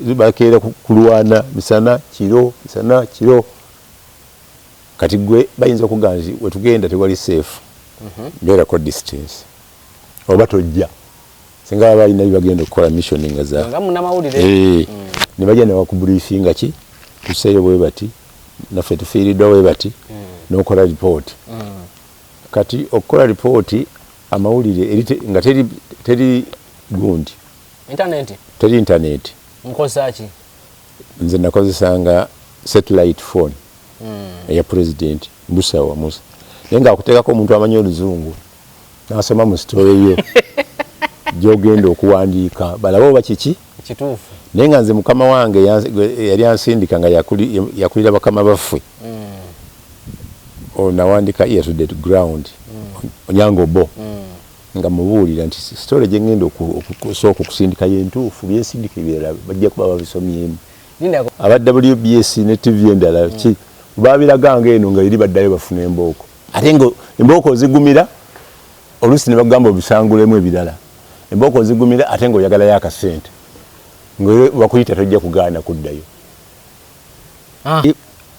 Bakeera kulwana misana kiro, misana kiro. Kati gwe bayinza okugamba nti wetugenda tewali safe, beerako distance oba tojja, singa baba balina byebagenda okukola, mission nga za nga munnamawulire. Eh, ne bajja ne bakubriefinga ki tuseeyo bwe bati, naffe tufiiriddwa bwe bati, n'okola ripooti. Kati okukola ripooti amawulire eri nga teri gundi. Internet. Teri internet. Mukozesa ki? Nze nakozesanga satellite phone eya President Mbusa wa Musa, naye nga akuteekako omuntu amanyi Oluzungu n'asoma mu story yo gyogenda okuwandiika, balabe oba kiki. Kituufu. Naye nga nze mukama wange yali ansindika nga yakulira bakama baffe, nawandika ear to the ground Onyango Bo, nga mubuulira nti story gye ngenda okusooka okusindika yentuufu, byensindika ebirala bajja kuba babisomyemu. Lindako. Aba WBS ne TV endala ki babiraganga eno nga eri baddayo bafuna embooko, ate nga embooko ozigumira oluusi ne bagamba obisangulemu ebirala. Embooko ozigumira ate nga oyagalayo akasente, nga bakuyita tojja kugaana kuddayo.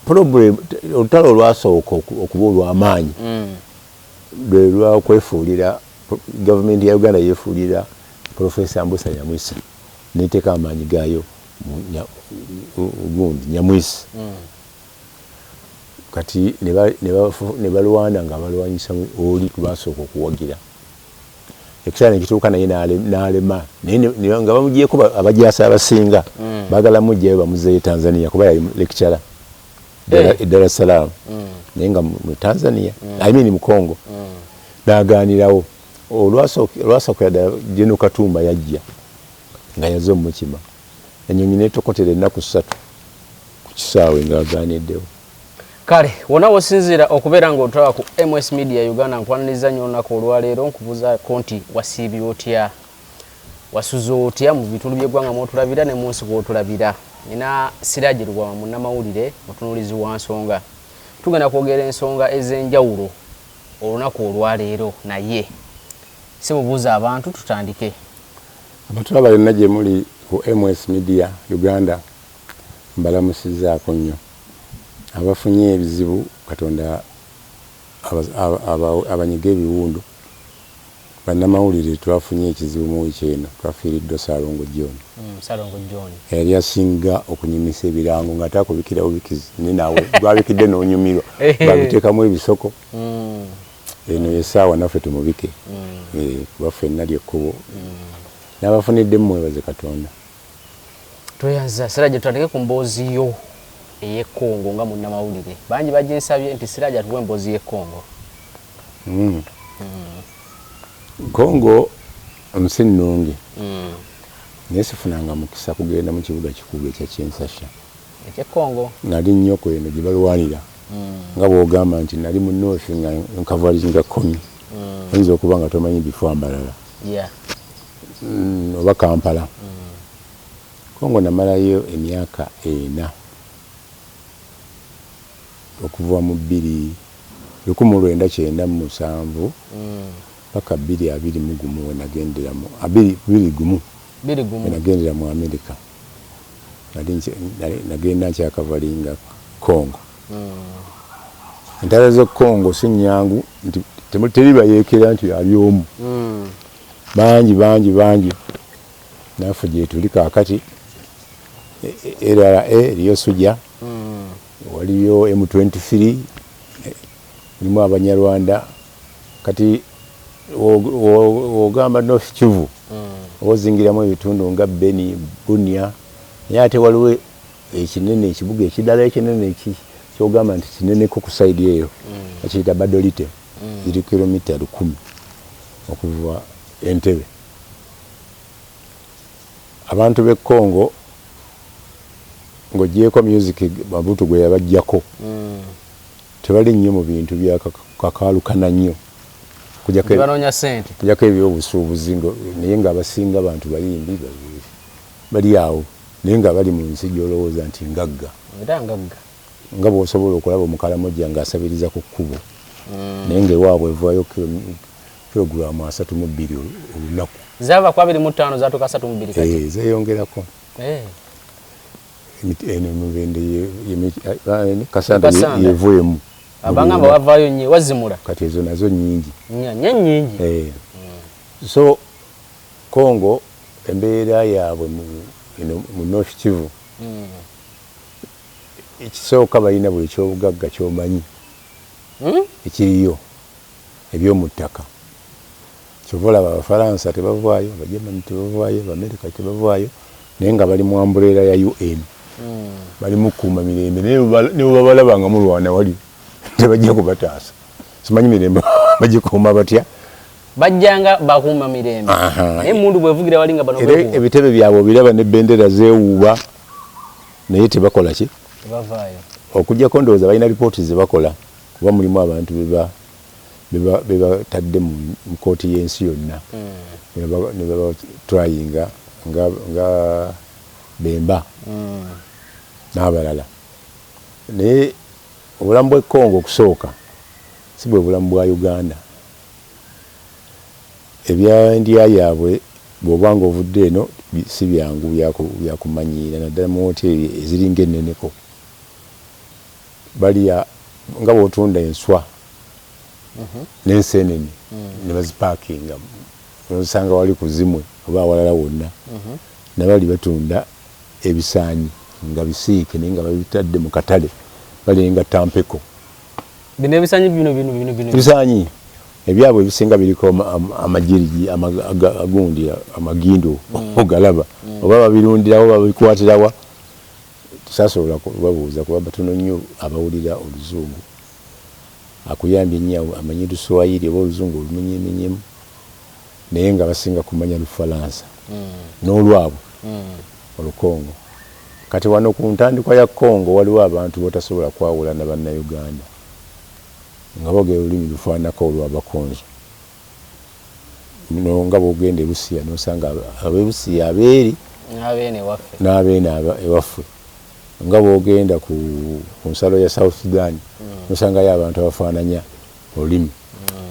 Problem, olutalo olwasooka okuba olw'amaanyi lwe lwakwefuulira gavumenti ya Uganda yeefuulira Profesa Mbusa Nyamwisi, neteeka amaanyi gaayo mu gundi Nyamwisi. Kati ne balwana nga balwanyisa oli basooka okuwagira. Ekiseera nekituuka naye n'alema, naye nga bamugyeko abajaasi abasinga baagala mugjayo bamuzeeyo Tanzania, kuba yali lecturer e Dar es Salaam, naye nga mu Tanzania, I mean mu Congo, n'agaanirawo. Olwasookera ddala General Katumba yajja nga yaze omukima, ennyonyi netokotera ennaku 3 ku kisaawe ng'agaaniddewo. Kale wonna wosinziira okubeera ng'otulaba ku MS Media Uganda, nkwaniriza nnyo olunaku olwaleero. Nkubuuzaako nti wasiibye otya, wasuze otya mu bitundu by'eggwanga mwotulabira ne mu nsi kwotulabira? Nina Siraje Lubwama, munnamawulire, mutunuulizi wa nsonga. Tugenda kwogera ensonga ez'enjawulo olunaku olwaleero, naye sibubuuza abantu, tutandike. Abatulaba yonna gye muli ku MS Media Uganda, mbalamusizaako nnyo. Abafunye ebizibu, Katonda abanyiga ebiwundu. Bannamawulire twafunye ekizibu mu wiiki eno, twafiiriddwa Saalongo John. Ssalongo John. Eyali asinga okunyumisa ebirango, ng'ate akubikira bubikizi, naye naawe gwabikidde n'onyumirwa, ng'abiteekamu ebisoko. Eno yessaawa naffe tumubike, kuba ffenna lyekkubo. N'abafuniddemu mwebaze Katonda. Tweyanza, Siraje. Tutandike ku mboozi yo ey'e Congo nga munnamawulire. Bangi baginsabye nti Siraje atuwa emboozi y'e Congo. Congo nsi nnungi, naye sifunanga mukisa kugenda mu kibuga kikulu ekya Kinshasa. Eky'e Congo. Nali nnyo ku eno gye balwanira, nga bw'ogamba nti nali mu north nga nkavalinga Kumi, oyinza okuba nga tomanyi bifo amalala oba Kampala. Congo namalayo emyaka 4, okuva mu 1997 paka 2021 wenagendera mu 21 21. Wenagendera mu America. Nagenda nkyakavalinga Congo. Entalo z'e Congo si nnyangu nti teri bayeekera nti ali omu. Bangi bangi bangi, naffe gyetuli kaakati. LRA eriyo, Suja waliyo, M23 mulimu Abanyarwanda. Kati wogamba North Kivu, oba ozingiramu ebitundu nga Beni, Bunia, naye ate waliwo ekinene, ekibuga ekirala ekinene kyogamba nti kineneko ku side eyo, bakiyita Gbadolite, ziri kilomita 1000 okuva Entebe. Abantu b'e Congo, ng'ogyeko music Mabutu gwe yabajjako, tebali nnyo mu bintu bya kakaalukana nnyo. Banoonya ssente. Kujjako ebyobusuubuzi, naye ng'abasinga bantu bayimbi bali awo, naye nga bali mu nsi gy'olowooza nti ngagga. Era ngagga. Nga bw'osobola okulaba Omukalamoja ng'asabiriza ku kkubo, naye ng'ewaabwe evaayo kilogulaamu 32 olunaku. Zaava ku 25, zatuuka 32 kati. Zeeyongerako. Eno Mubende, Kasanda yevuemu. Abangamba wavaayo nnyo wazimula. Kati ezo nazo nyingi. Nya nyingi. So Congo embeera yaabwe mu North Kivu ekisooka balina buli kyobugagga kyomanyi ekiriyo ebyomuttaka. Kyova olaba Abafalansa tebavaayo, Abagermany tebavaayo, Abamerika tebavaayo, naye nga bali mu umbrella ya UN. Bali mu kukuuma mirembe, naye ne bwe babalaba nga mulwana wali tebajja kubataasa. Simanyi mirembe bagikuuma batya. Bajjanga bakuuma mirembe, naye emundu bwevugira wali nga bano Era ebitebe byabwe obiraba n'ebendera zeewuuba, naye tebakola ki? Tebavaayo. Okuggyako ndowooza balina ripooti ze bakola, kuba mulimu abantu be batadde mu kooti y'ensi yonna ne babatryinga nga Bemba n'abalala. Naye obulamu bw'e Congo okusooka si bwe bulamu bwa Uganda. Ebyendya yaabwe bw'oba nga ovudde eno si byangu byakumanyiira, naddala mu woteeri eziringa enneneko. Balya nga bw'otunda enswa n'ensenene ne bazipaakinga, nosanga wali ku zimwe oba awalala wonna. Nabali batunda ebisaanyi nga bisiike, naye nga babitadde mu katale, balinga tampeko. Bino ebisanyi bino bino bino bino? Ebisaanyi ebyabwe ebisinga biriko amagirigi, agundi amagindo ogalaba, oba babirundirawo, babikwatirawa, sasobola kubabuuza kuba batono nnyo abawulira oluzungu. Akuyambye nnyo amanyi Luswayiri oba oluzungu olumenyemenyemu, naye nga basinga kumanya Lufalansa n'olwabwe Olukongo. Kati wano ku ntandikwa ya Congo waliwo abantu botasobola kwawula na Bannayuganda, nga boogera olulimi lufaanako olw'Abakonzo. No nga bwogenda e Busia nosanga ab'e Busia abeeri n'abeene ewaffe. N'abeene ewaffe. Nga bwogenda ku nsalo ya South Sudan nosangayo abantu abafaananya olulimi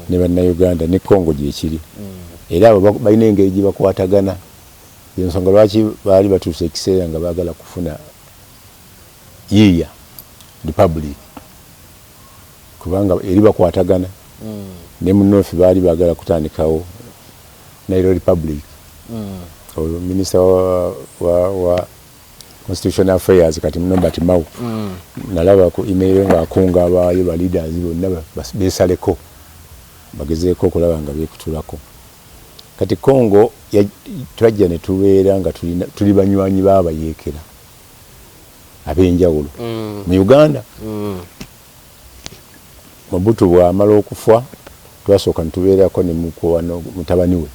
ne Bannayuganda, ne Congo gyekiri. Era abo balina engeri gye bakwatagana. Ensonga lwaki baali batuuse ekiseera nga baagala kufuna yiiya republic, kubanga eri bakwatagana ne mu North baali baagala kutandikawo Nile Republic. Oyo minisita wa Constitutional Affairs kati Norbert Mao, nalaba ku email ng'akunga abaayo ba leaders bonna beesaleko bagezeeko okulaba nga beekutulako. Kati Congo twajja ne tubeera nga tuli banywanyi b'abayeekera ab'enjawulo mu Uganda. Mobutu bw'amala okufa, twasooka ne tubeerako ne mukwano mutabani we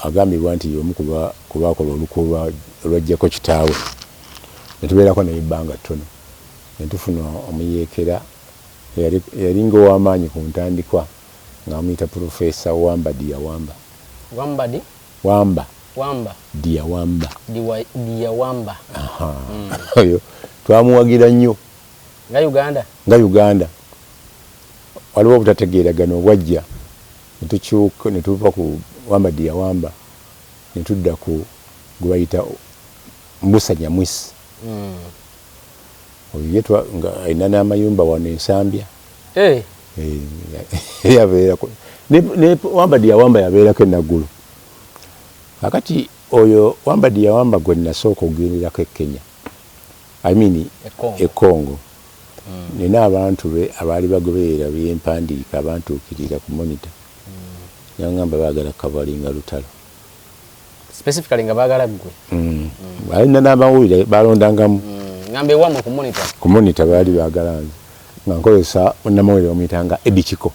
agambibwa nti y'omu ku baakola olukwe olwaggyako kitaawe, ne tubeerako naye ebbanga ttono, ne tufuna omuyeekera eyalinga ow'amaanyi ku ntandikwa nga bamuyita Profesa Wamba Diawamba. Wambadi? Wamba. Wamba. Diawamba. Diawamba. Oyo twamuwagira nnyo. Nga Uganda? Nga Uganda. Waliwo obutategeeragana obwajja, ne tukyuka ne tuva ku Wamba Diawamba ne tudda ku gwe bayita Mbusa Nyamwisi. Oyo ye nga alina n'amayumba wano Ensambya. Yabeerako ne Wamba Diawamba, yabeerako enaggulu. Kakati oyo Wamba Diawamba gwe nasooka okugenderako e Kenya, I mean e Congo. Nina abantu be abaali bagoberera byempandiika abantuukirira ku Monitor, nagamba baagala kavalinga lutalo. Specifically nga baagala ggwe? Balina n'amawulire balondangamu. Ngamba ewammwe ku Monitor. Ku Monitor baali baagala nze nga nkozesa munnamawulire bamuyitanga Eddie Kiko.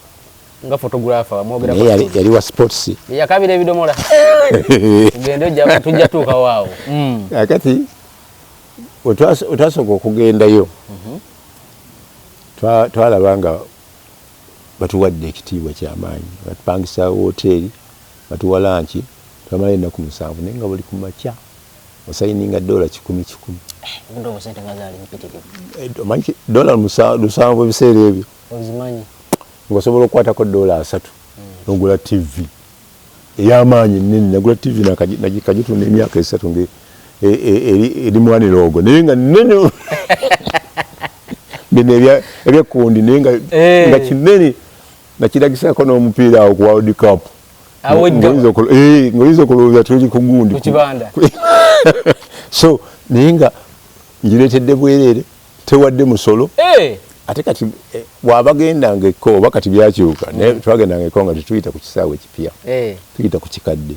Nga photographer mwogera? Naye yali wa sports. Yakabira ebidomola, tugende, tujja tuuka waawo. Akati wetwasooka okugendayo, twalaba nga batuwadde ekitiibwa kyamaanyi, batupangisa woteeri, batuwa lunch. Twamala ennaku 7, naye nga buli ku makya osayininga dola kikumi kikumi. Omanyi dola 7 ebiseera ebyo ng'osobola okukwatako dola 30 nogula TV ey'amaanyi ennene. Nagula TV nakagitunda emyaka 3. Eri mwaniroogo, naye nga nene bino ebyekundi, naye nga kinene, nakiragisako n'omupiira awo ku World Cup. Ng'oyinza okulowooza tuli ku gundi. Ku kibanda. So naye nga ngireetedde bwereere, tewadde musolo. Ate kati bw'abagendanga ekko, oba kati byakyuka, naye twagendanga ekko nga tetuyita ku kisaawe ekipya, tuyita ku kikadde,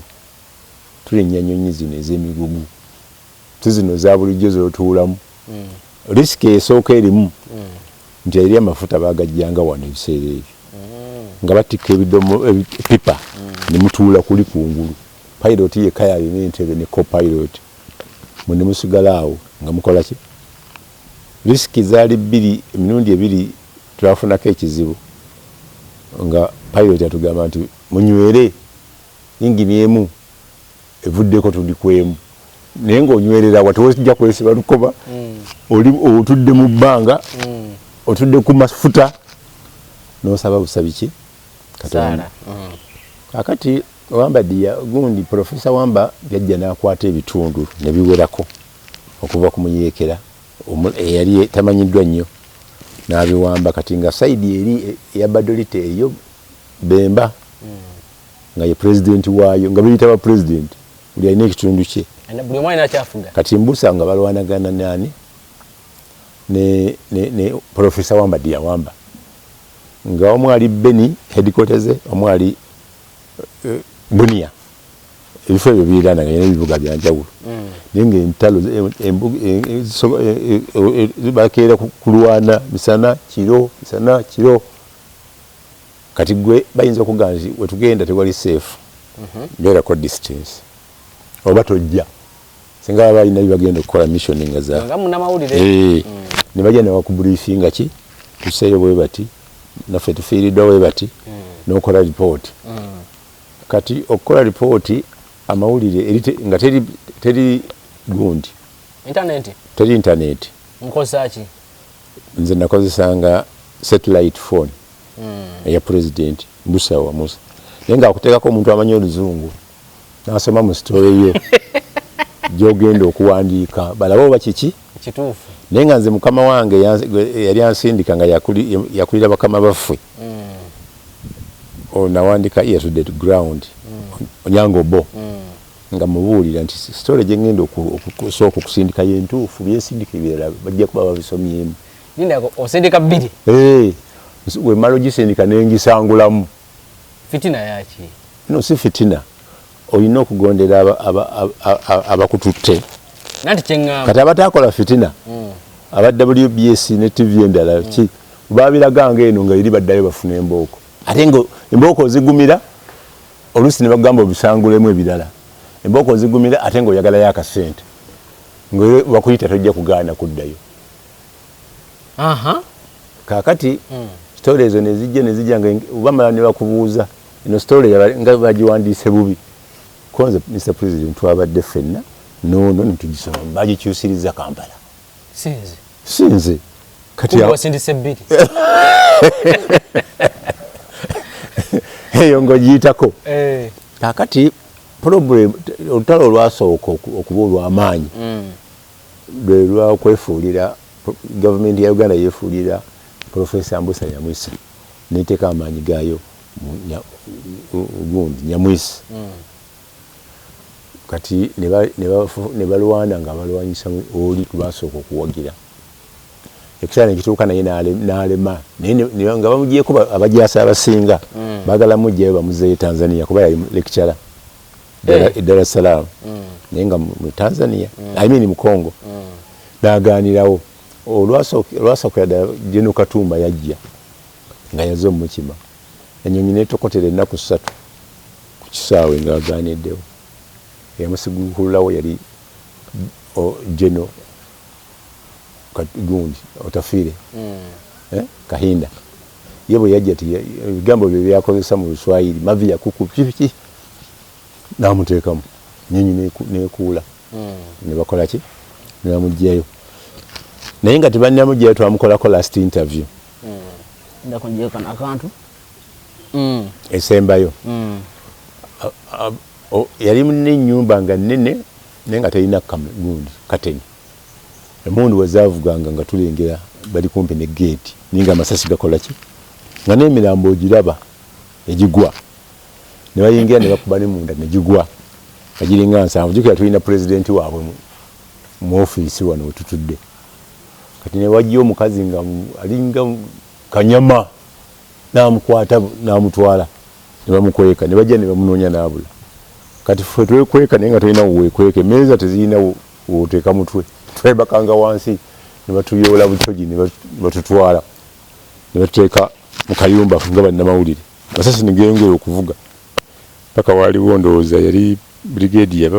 tulinnya nyonyi zino ez'emigugu, si zino za bulijjo z'otuulamu. Risk esooka erimu nti eri amafuta bagajjanga wano ebiseera ebyo nga batikka ebidomo, epipa, ne mutuula kuli kungulu. Pilot yekka yalina entebe ne copilot, mwe ne musigala awo nga mukola ki. Risk zaali bbiri. Emirundi ebiri twafunako ekizibu nga pilot atugamba nti munywere, yingini emu evuddeko, tuli kwemu, naye ng'onywerera wa? Tewojja kwesiba lukoba, oli otudde mu bbanga, otudde ku mafuta, n'osaba busabi ki Katonda. Kakati Wamba dia gundi, Profesa Wamba yajja n'akwata ebitundu ne biwerako okuva ku muyeekera eyali tamanyiddwa nnyo, n'abiwamba. Kati nga side eri eya Gbadolite eyo Bemba nga ye pulezidenti waayo, nga beyita ba pulezidenti, buli alina ekitundu kye. Buli omu alina kyafuga. Kati Mbusa nga balwanagana nani ne Profesa Wamba dia Wamba, nga omu ali Beni headquarters, omu ali Bunia. Ebifo ebyo biriraanaganye n'ebibuga byanjawulo, naye nga entalo bakeera kulwana misana kiro, misana kiro. Kati gwe bayinza okugamba nti wetugenda tewali safe, mbeerako distance oba tojja, singa baba balina byebagenda okukola, mission nga za nga munnamawulire. Ne bajja ne bakubriefinga ki tuseeyo bwe bati, naffe tufiiriddwa bwe bati, n'okola ripooti. Kati okukola ripooti amawulire eri nga teri gundi. Internet. Teri internet. Nkozesa ki? Nze nakozesanga satellite phone eya President Mbusa wa Musa, naye nga akuteekako omuntu amanyi Oluzungu n'asoma mu story yo gyogenda okuwandiika, balabe oba kiki. Kituufu. Naye nga nze mukama wange eyali ansindika nga yakulira bakama baffe, nawandika ear to the ground, Onyango Bo, nga mubuulira nti story gyengenda okusooka okusindika yentuufu, byensindika ebirala bajja kuba babisomyemu. Lindako, osindika bbiri? Eh, wemala ogisindika nengisangulamu. Fitina yaki? No, si fitina, olina okugondera abakututte. Nanti kyeŋŋamba. Kati abatakola fitina, aba WBS ne TV endala ki, babiraganga eno nga eri baddayo bafuna embooko, ate nga embooko ozigumira, oluusi ne bagamba obisangulemu ebirala. Embooko ozigumira, ate nga oyagalayo akasente, nga bakuyita tojja kugaana kuddayo. Kakati story ezo nezijja nga bamala ne bakubuuza eno story nga bagiwandiise bubi. Konze Mr President, twabadde ffenna noono netugisoma, bagikyusiriza Kampala. Sinze. Sinze. Kati wasindise bbiri. Eyo ng'ogiyitako. Kakati problem, olutalo olwasooka okuba olw'amaanyi lwe lwakwefuulira. Gavumenti ya Uganda yeefuulira Profesa Mbusa Nyamwisi, neteeka amaanyi gaayo mu gundi Nyamwisi. Kati ne balwana nga balwanyisa oli basooka okuwagira. Ekiseera nekituuka naye n'alema, naye nga bamugyeko abajaasi abasinga, baagala mugjayo bamuzeeyo Tanzania kuba yali lecturer e Dar es Salaam, naye nga mu Tanzania, I mean mu Congo, n'agaanirawo. Olwasookera ddala General Katumba yajja nga yaze omukima, enyonyi netokotera ennaku 3 ku kisaawe ng'agaaniddewo. Eyamusigukululawo yali General gundi Otafiire, eh? Kahinda. Ye bwe yajja, ebigambo bye byakozesa mu Luswayiri, mavi yakuku kiki, n'amuteekamu nyonyi nekuula, ne bakola ki, ne bamugjayo. Naye nga tebannamugjayo, twamukolako last interview. Ndako njekana akantu. Esembayo. Yali n'ennyumba nga nnene. Naye nga terina gundi kateni. Emundu wezavuganga nga tulengera bali kumpi ne geeti, naye nga amasasi gakola ki, nga n'emirambo ogiraba egigwa, ne bayingira ne bakuba ne munda ne gigwa nga giringa 70. Jjukira tulina pulezidenti waabwe mu ofiisi wano wetutudde. Kati ne wajja omukazi nga alinga kanyama, n'amukwata n'amutwala ne bamukweka, ne bajja ne bamunoonya n'abula. Kati ffe twekweka, naye nga tolina weekweka, emmeeza tezirina w'oteeka mutwe, twebakanga wansi, ne batuyoola butogi ne batutwala ne batuteeka mu kayumba nga bannamawulire. Amasasi ne geeyongera okuvuga paka waaliwo, ndowooza yali brigadier,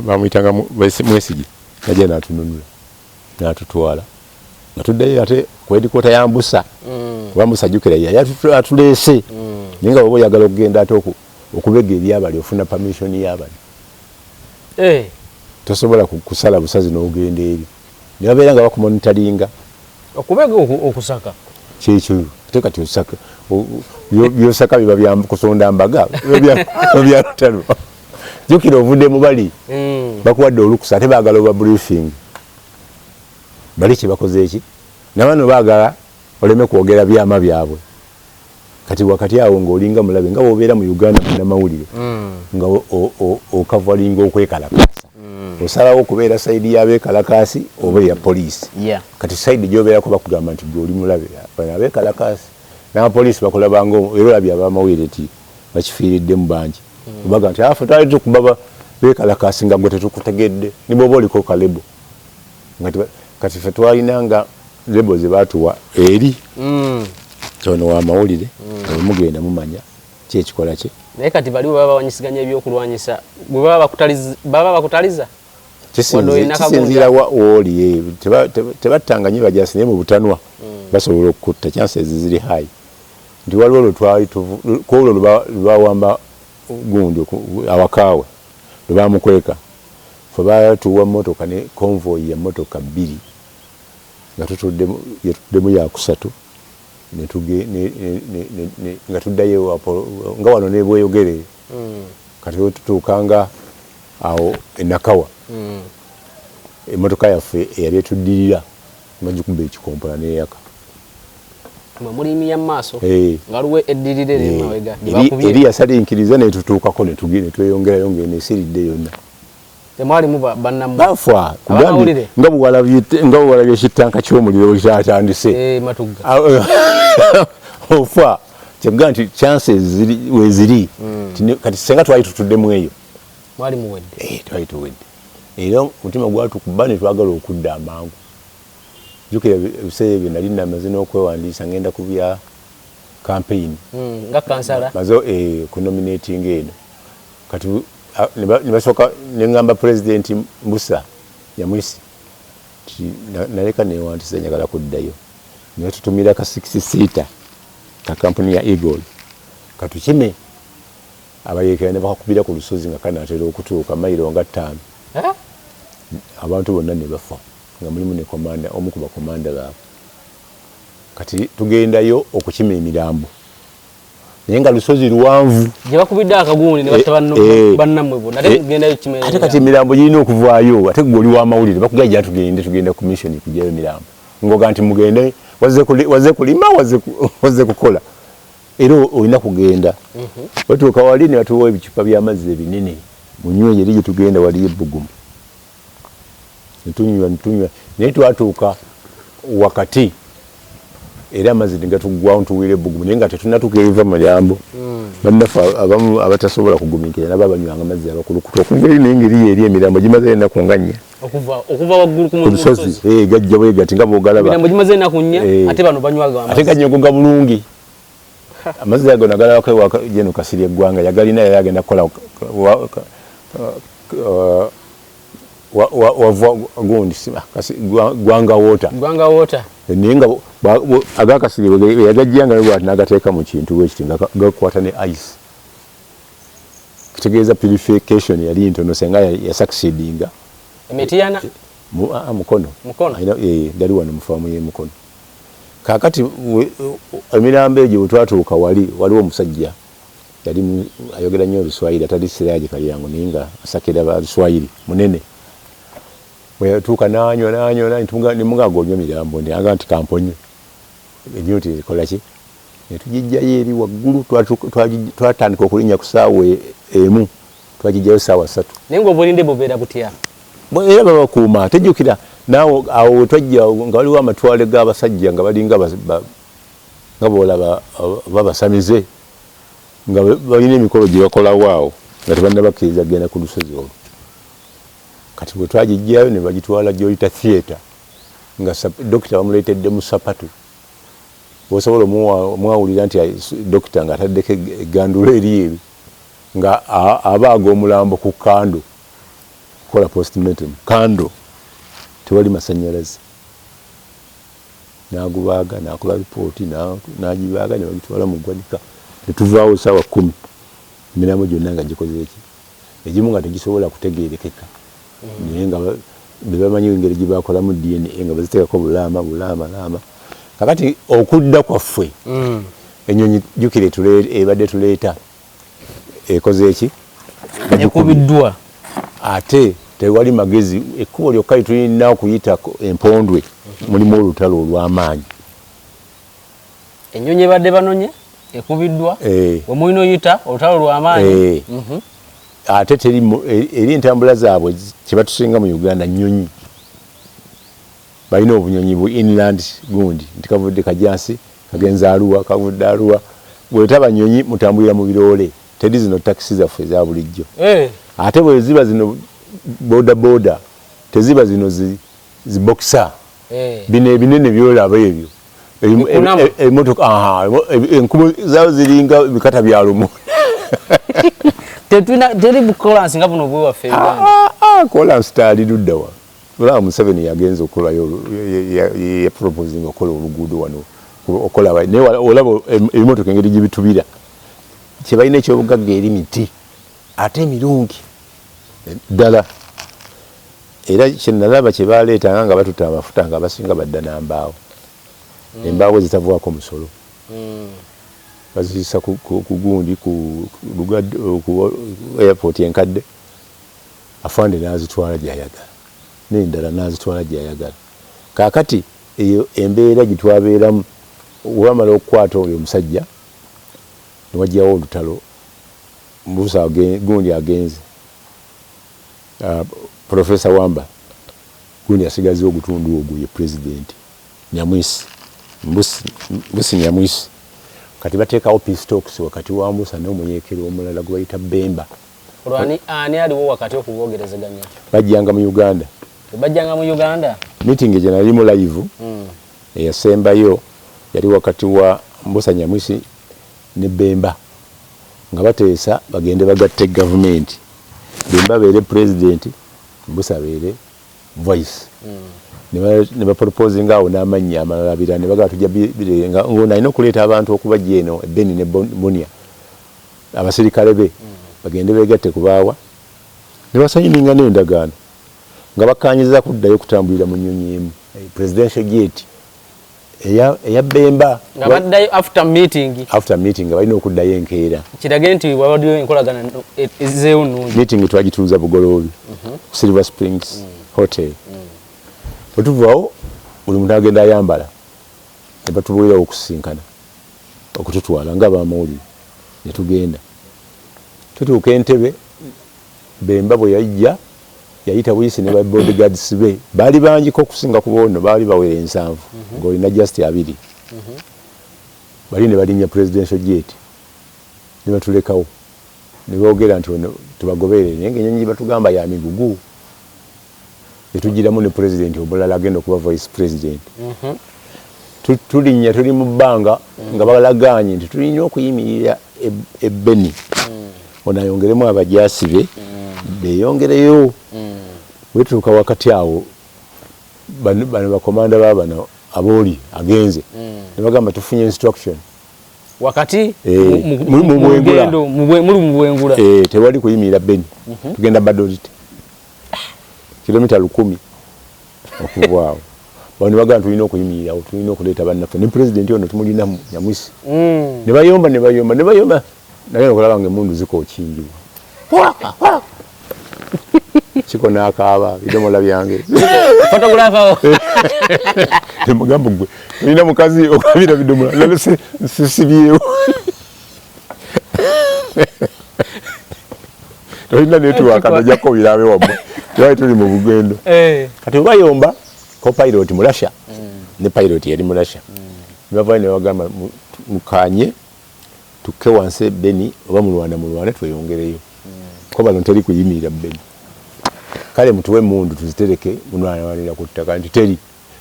bamuyitanga Mwesige, najja n'atununula n'atutwala nga tuddayo ate ku headquarter ya Mbusa, kuba Mbusa jjukira yali atuleese. Naye nga bw'oba oyagala okugenda ate okubega ebyabali, ofuna permission y'abali. Tosobola kusala busazi n'ogenda eri, ne babeera nga bakumonitoringa. Okubega, okusaka. Kyekyo. Ate kati osaka, byosaka biba bya kusonda mbaga, biba bya lutalo. Jjukira ovudde mu bali, bakuwadde olukusa, ate baagala oba briefing bali kyebakoze eki, nabano baagala oleme kwogera byama byabwe. Kati wakati awo ng'olinga mulabe, nga bw'obeera mu Uganda munnamawulire, nga okavalinga okwekalakaasa, osalawo okubeera side y'abeekalakaasi oba eya poliisi. Kati side gy'obeerako bakugamba nti gwe oli mulabe. Bano abeekalakaasi n'abapoliisi bakulabanga, era olabye abamawulire nti bakifiiriddemu bangi, obaga nti afe twali tukuba beekalakaasi nga gwe tetukutegedde, ne bw'oba oliko ka label. Nga kati ffe twalinanga label ze baatuwa eri kyono wamawulire, nga bwe mugenda mumanya ki ekikola ki. Naye kati bali bwe baba bawanyisiganya ebyokulwanyisa, bwe baba bakutaliza. Wadde olina Kisinziira wooli. Tebattanga nnyo bajasi, naye mu butanwa basobola okukutta, chances ziri high nti waliwo lwe twali kwolwo lwebawamba gundi awakaawe lwe bamukweka, fe batuwa motoka ne convoy ya motoka bbiri nga tutuddemu, yetuddemu yakusatu, nga tuddayo nga wano nebweyogere. Kati wetutuukanga awo enakawa, emotoka yaffe eyali etuddirira bagikuba ekikompola neyaka. Mwe mulimiya mu maaso, nga waliwo eddirira eri emabega. Eri yasalinkiriza netutuukako netweyongerayo ngeno esiridde yonna. Temwalimu bannammwe? Bafa. Abamawulire? Nga bwewalabye ekittanka ky'omuliro bwekyatandise. Matugga. Ofa kyekugaa nti chances weziri. Kati senga twali tutuddemu eyo, Mwali muwedde. Twali tuwedde, era omutima gwatukuba ne twagala okudda amangu. Jjukira ebiseera ebyo nali namaze n'okwewandiisa ngenda ku bya campaign. Nga kansala. Maze kunominating eno. Kati ne basooka neŋŋamba Pulezidenti Mbusa Nyamwisi ti naleka newandiisa, njagala kuddayo. Ne batutumira ka six seater ka kampuni ya Eagle katukime abayeekera, ne bakakubira ku lusozi nga kanaatera okutuuka mayiro nga 5. Eh? Abantu bonna ne bafa, nga mulimu ne komanda, omu ku bakomanda baabwe. Kati tugendayo okukima emirambo, naye nga lusozi luwanvu. Gye bakubidde akagundi ne batta bannammwe bonna, ate mugendayo kukima. Ate kati emirambo girina okuvaayo, ate gwe oli w'amawulire, bakugamba jja tugende, tugenda ku mission kugyayo emirambo, ngoga nti mugende, wazze kulima, wazze kukola, era olina kugenda. Batuuka wali ne batuwa ebicupa by'amazzi ebinene, munywe, eri gye tugenda waliyo ebbugumu, netunywa netunywa, naye twatuuka wakati era amazzi ne gatuggwawo, ntuwira ebbugumu, naye nga tetunatuuka ebiva mu mirambo. Bannaffe abamu abatasobola kugumiikiriza nabo abanywanga amazzi abakulukuta okuva eri, naye ngeri eri emirambo gimazeyo ennaku nga 4. Okuva waggulu ku ku lusozi. Gajja bwe gati nga bw'ogalaba. Emirambo gimaze ennaku 4. Ate bano banywaga Ate amazzi. Ganyogoga bulungi amazzi ago, nagalabako ewa Jeno Kasirye eggwanga yagalina, yali agenda kukola wava gundi Gwanga Water. Gwanga Water. Naye nga agakasirye yagajjanga bwati n'agateeka mu kintu bwekiti nga gakwata ne ice, kitegeeza purification yali ntono senga yasucceedinga. Emitiyana. Mukono. Mukono. Gali wano mu faamu y'emukono. Kaakati emirambo egyo bwe twatuuka wali, waliwo omusajja yali ayogera nnyo Oluswayiri, atali Siraji Kalyango, naye nga asakira ba Luswayiri munene. Bwe yatuuka n'anywa n'anywa ne mugamba, "Onywa mirambo?" Ndi aga nti, "Kamponye." Enyonyi ekola ki? Ne tugijjayo eri waggulu. Twatandika okulinnya ku ssaawa 1, twagijjayo ssaawa 3. Naye ng'obulinde bubeera butya? Era babakuuma. Tejjukira naawe awo wetwajja nga waliwo amatwale g'abasajja nga balinga nga boolaba babasamize, nga balina emikolo gye bakolawo awo nga tebannabakkiriza kugenda ku lusozi olwo. Kati bwe twagijjayo ne bagitwala gy'oyita theatre, nga dokita bamuleetedde mu sapatu, osobola omwawulira nti dokita ng'ataddeko eggandulo eryeru, nga abaaga omulambo ku candle, kukola postmortem, candle, tewali masanyalaze. N'agubaaga, n'akola ripooti, n'agibaaga, ne bagitwala mu ggwanika. Ne tuvaawo saawa 10, emirambo gyonna nga gikoze eki, egimu nga tegisobola kutegeerekeka, naye nga bebamanyi engeri gye bakolamu DNA, nga baziteekako bulaama bulaama laama. Kakati okudda kwaffe, enyonyi, jjukire, ebadde tuleeta ekoze eki? Ekubiddwa. Ate tewali magezi, ekkubo lyokka lyetulina okuyita empondwe, mulimu olutalo olw'amaanyi. Ennyonyi ebadde banonye ekubiddwa, we mulina oyita olutalo lw'amaanyi. Ate teri eri entambula zaabwe kyebatusinga mu Uganda nnyonyi. Balina obunyonyi bu inland gundi nti kavudde Kajansi kagenza Aluwa, kavudde Aluwa. Bwetaba nyonyi mutambulira mu biroole, teri zino takisi zaffe eza bulijjo. Ate bwe ziba zino boda boda, teziba zino zi boxer, bino ebinene byolaba ebyo. Bikunama. Emotoka, aha, enkubo zaazo ziringa bikata bya lumu. Tetulina, teri bukolansi nga buno bwewaffe e Uganda. Ah, ah, kolansi taali luddawa? Olaba Museveni yagenza okukolayo yaproposing okukola oluguudo wano, okola naye olaba ebimotoka engeri gye bitubira. Kyebalina ekyobugagga eri miti, ate emirungi ddala. Era kyenalaba kyebaleetanga nga batuta amafuta, nga abasinga badda nambaawo, embaawo ezitavwako musolo, baziyisa ku gundi ku ku airport enkadde. Afande n'azitwala gyayagala, n'endala n'azitwala gyayagala. Kaakati eyo embeera gitwabeeramu, webamala okukwata oyo omusajja ne wajjawo olutalo. Mbusa gundi agenze, Profesa Wamba gundi asigaze ogutundu ogwo, ye President Nyamwisi, Mbusi Nyamwisi. Kati bateekawo peace talks wakati wa Mbusa n'omuyeekera omulala gwe bayita Bemba. Olwo ani aliwo wakati okuboogerezeganya? Bajjanga mu Uganda. Bajjanga mu Uganda? Meeting gye nalimu live eyasembayo yali wakati wa Mbusa Nyamwisi ne Bemba, nga bateesa bagende bagatte gavumenti, Bemba abeere president, Mbusa abeere vice. Ne baproposinga awo n'amannya amalala birala, ne bagamba tujja ng'ono alina okuleeta abantu okubajja eno e Beni ne Bunia, abasirikale be bagende begatte ku baawa, ne basayininga n'endagaano nga bakkanyiza kuddayo kutambulira mu nnyonyi emu, presidential jet eya Bemba. Nga baddayo after meeting? After meeting, nga balina okuddayo enkeera. Kirage nti wabaddeyo enkolagana ezzeewo nnungi. Meeting twagituuza Bugoloobi, Silver Springs Hotel. Bwe tuvaawo, buli muntu agenda ayambala, ne batubuulirawo okusisinkana okututwala nga abamawulire, ne tugenda. Tutuuka Entebe, Bemba bwe yajja yayita buyisi ne ba bodyguards be, baali bangiko okusinga ku bono, baali bawera 70, ng'olina just 20. Bali ne balinnya presidential jet ne batulekawo, ne boogera nti ono tubagoberere, naye ng'ennyonyi gye batugamba ya migugu. Netugiramu ne president omulala agenda okuba vice president. Tulinnya, tuli mu bbanga nga balagaanye nti tulina okuyimirira e Beni, ono ayongeremu abajaasi be, beyongereyo. Wetuuka wakati awo, bano bakomanda ba bano abooli agenze ne bagamba tufunye instruction. Wakati Eh, mu mu Bwengula. lugendo, muli mu Bwengula? Eh, tewali kuyimirira Beni, tugenda Gbadolite, kilomita 1000 okuvaawo. Bano bagamba tulina okuyimirirawo, tulina okuleeta bannaffe ne pulezidenti ono tumulina Nyamwisi. Ne bayomba, ne bayomba, ne bayomba, nagenda okulaba nga emundu zikookingibwa. Kiko n'akaaba bidomola byange. Photographer. Temugamba gwe olina mukazi okabira bidomola nalese sisibyewo. Tolina network tojja kukubira abe wammwe. Twali tuli mu bugendo. Kati obayomba co-pilot Mulasha ne pilot yali Mulasha. Ne bavayo ne bagamba mukanye tukke wansi e Beni oba mulwana mulwane tweyongereyo. Ko bano teri kuyimirira Beni. Kale mutuwe emmundu tuzitereke munwanwanira ku ttaka nti teri.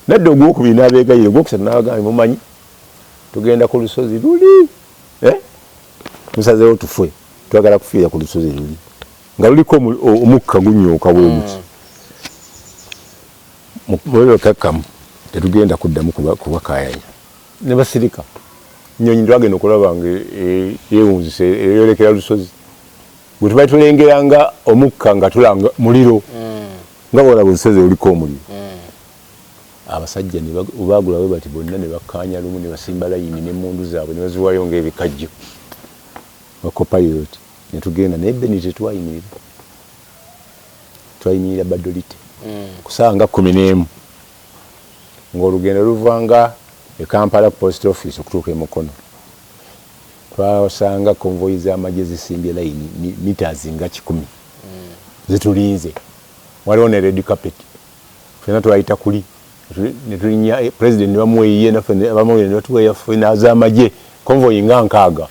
Nadda ogwokubiri n'abeegayirira ogwokusatu n'abagamba mumanyi tugenda ku lusozi luli. Musazeewo tufe twagala kufiira ku lusozi luli nga luliko omukka gunyooka bwe guti. Mube bakakkamu tetugenda kuddamu kubakaayanya. Ne basirika. Nnyonyi twagenda okulaba nga yeewunzise eyolekera lusozi. Bwe tubadde tulengera nga omukka nga tulanga muliro nga bw'olaba olusozi oluliko omuliro. Abasajja ne baagula bwe bati bonna ne bakkaanya lumu ne basimba layini n'emmundu zaabwe ne baziwaayo ng'ebikajjo. Ba copilot ne tugenda naye Beni tetwayimirira. Twayimirira Badolite ku ssaawa nga 11 ng'olugendo luva nga e Kampala ku post office okutuuka e Mukono. Twasanga convoy z'amagye zisimbye layini meters nga 100 zitulinze. Waliwo ne red carpet. Ffenna twayita kuli ne tulinnya president ne bamuwa eyiye naffe abamawulire ne batuwa eyaffe n'az'amagye convoy nga 60.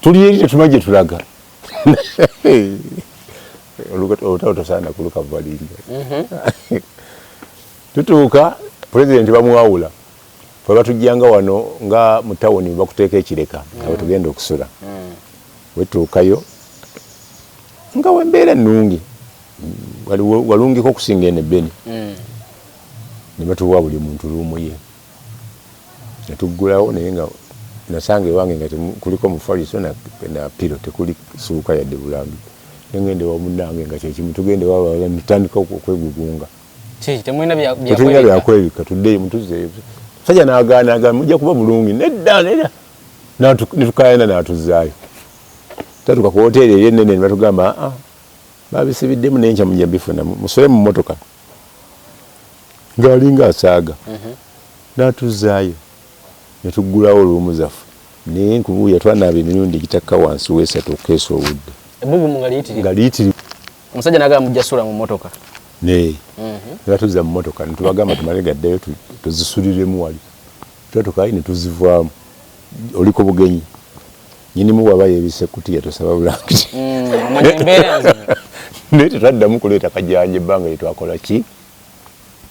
Tuli eri tetumanyi gye tulaga. Olutalo tosaana kulukavalinga. Tutuuka president bamwawula. Ffe batujjanga wano nga mu tawuni bakuteeka ekireka nga bwe tugenda okusula. Wetuukayo nga wembeera ennungi walungiko okusinga eno Beni. Ne batuwa buli muntu ruumu ye. Ne tuggulawo naye nga nasanga ewange nga kuliko mufaliso na piro tekuli ssuuka yadde bulambi. Ne ngenda ewa munnange nga kye kimu tugenda ewa ne tutandika okwegugunga. Temulina byakwebikka tuddeyo mutuzzeeyo. Musajja n'agaana agamba mujja kuba bulungi nedda nedda. Ne tukaayana n'atuzzaayo. Twatuuka ku woteeri eri ennene ne batugamba aa babisibiddemu n'enkya mujja bifuna musule mu mmotoka. Ng'alinga asaaga. N'atuzzaayo ne tuggulawo luumu zaffe. Naye nkubuulira twanaaba emirundi egitakka wansi w'esatu okukeesa obudde. Ebbugumu nga liyitirivu. Nga liyitirivu. Omusajja n'agamba mujja sula mu mmotoka. Ne batuzza mu mmotoka ne tubagamba tumale gaddayo tuzisuliremu wali. Twatuukayo ne tuzivaamu. Oli ku bugenyi. Nnyinimu bw'aba yeebisse kkutiya tosaba bulangiti. Naye tetwaddamu kuleeta kajanja ebbanga lye twakola ki?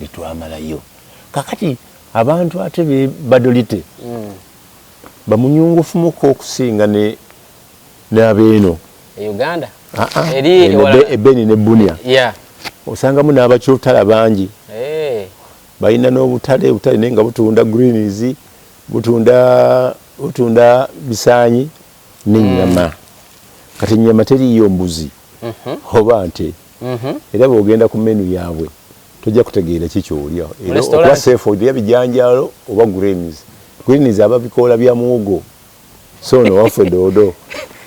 Lye twamalayo. Kaakati abantu ate be Badolite bamunyungufumuko okusinga ne n'abeeno. E Uganda? Eri e Beni ne Bunia. Osangamu n'abakyotala bangi. Balina n'obutale obutale naye nga butunda greens, butunda bisaanyi n'ennyama. Kati ennyama teriiyo mbuzi oba nte. Era bw'ogenda ku menu yaabwe tojja kutegeera ki ky'olya. Era okuba safe olya bijanjaalo oba greens. Greens aba bikoola bya muwogo. So ono waffe doodo.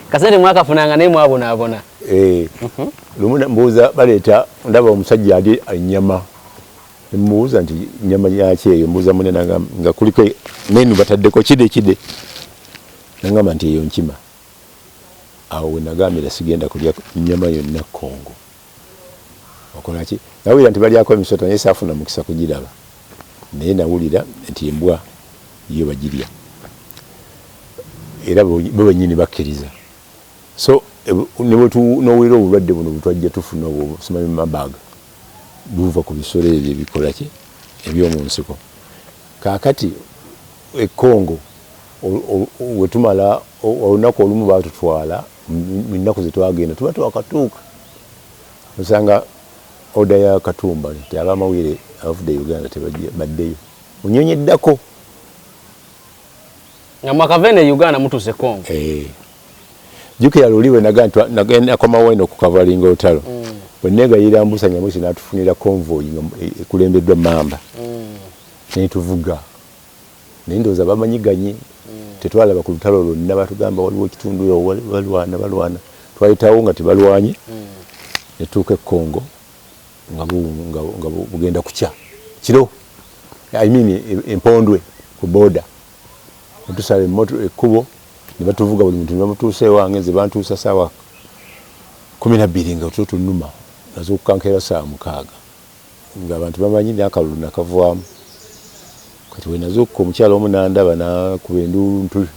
Kasente mwakafunanga naye mwabonaabona. Lumu mbuuza baleeta ndaba omusajja ali ennyama. Mbuuza nti nnyama yaki eyo mbuuza munne nga kuliko menu bataddeko kide kide. Nangamba nti eyo nkima. Awo we nagambira sigenda kulya nnyama yonna Congo. Okola ki? Nawulira nti balyako emisota naye saafuna mukisa kugiraba. Naye nawulira nti embwa yo bagirya. Era bo bennyini bakkiriza. So ne bwe n'owulira obulwadde buno bwe twajja tufuna obwo simanyi Marburg buva ku bisolo ebyo ebikola ki eby'omu nsiko. Kaakati e Congo we tumala olunaku olumu baatutwala mu nnaku ze twagenda tuba twakatuuka osanga oda ya Katumba nti abamawulire abavudde e Uganda tebajja baddeyo. Mu nnyonyi eddako. Nga mwakava eno e Uganda mutuuse Congo. Jjukira luli bwe nakomawo eno ku kavalinga olutalo. Bwe neegayirira Mbusa Nyamwisi n'atufunira convoy nga ekulembeddwa Mamba. Ne tuvuga. Naye ndowooza bamanyiganye. Tetwalaba ku lutalo lwonna batugamba waliwo ekitundu balwana balwana. Twayitawo nga tebalwanye. Netuuka e Congo nga bugenda kukya kiro, I mean empondwe ku border. Netusala ekkubo ne batuvuga buli muntu ne bamutuusa ewange. Nze bantuusa saawa 12 nga tulo tunuma, nazuukuka nkeera saawa 6 ng'abantu bamanyi n'akalulu nakavaamu. Kati we nazuukuka omukyala omu n'andaba n'akuba enduulu ntu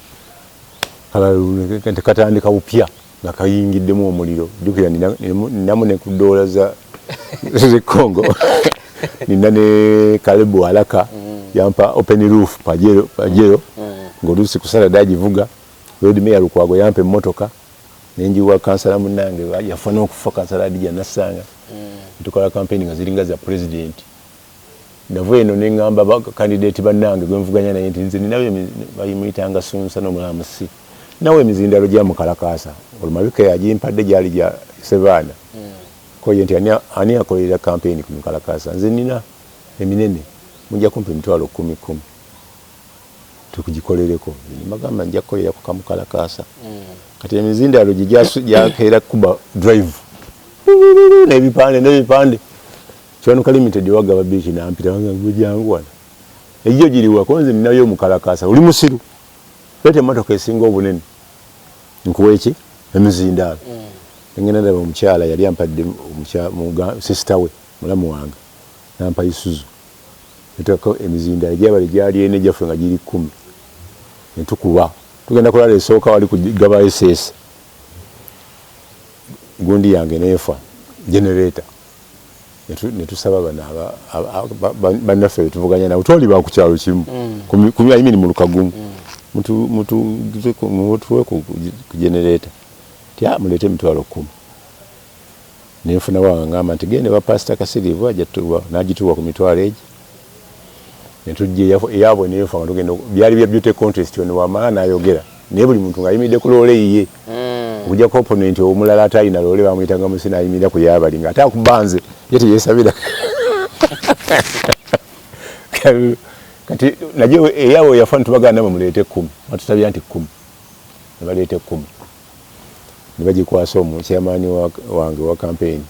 kalalulu katandika bupya nga kayingiddemu omuliro. Jjukira ninamu ne ku ddoola z'e Congo, nina ne Kalebu Alaka yampa open roof Pajero, Pajero ng'oluusi ku Saturday agivuga. Lord Mayor Lukwago yampa emmotoka nenjiwa kansala munnange yafa n'okufa, kansala Adija Nassanga. Tukola campaign nga ziringa za president. Nava eno neŋŋamba candidate bannange gwe nvuganya naye nti nze ninawe bayimuyitanga Sunsa n'omulamusi nawe emizindalo gya mukalakaasa olumabika yagimpadde gyali gya Sebaana koye nti ani akolerera campaign ku mukalakaasa, nze nina eminene mujja kumpa emitwalo 10 10 tukugikolereko. Mbagamba nja kukolera ku kamukalakaasa. Kati emizindalo gye gyakeera kuba drive n'ebipande n'ebipande. Kiwanuka Limited wagaba beach nampita jangu wano ejo giriwako nze ninayo omukalakaasa oli musiru leeta emmotoka esinga obunene nkuwa eki emizindaalo. Ngenda ndaba omukyala yali ampadde sister we mulamu wange nampa Isuzu netuteekako emizindaalo egyabali gyali ena egyaffe nga giri 10 netukuba tugenda kulala esooka wali ku Gaba SS gundi yange neefa generator netusaba bano bannaffe betuvuganya nabo twali bakukyalo kimu I mean mu lukagumu mutuwe ku generator ti muleete emitwalo 10 nenfuna wange ngamba nti gende wa Pastor Kasirivu ajja tuwa n'agituwa ku mitwalo egi netujja eyaabwe neefa nga tugenda byali bya beauty contest ono wamala n'ayogera naye buli muntu ng'ayimiridde ku loole yiye okujjako opponent omulala atalina loole bamuyitanga musi n'ayimirira ku yaabali ng'ate akuba nze ye teyeesabira. Kati naye eyaabwe yafa netubagamba namwe muleete 10 batutabira nti 10 ne baleeta 10 ne bagikwasa omukyamaani wange wa campaign.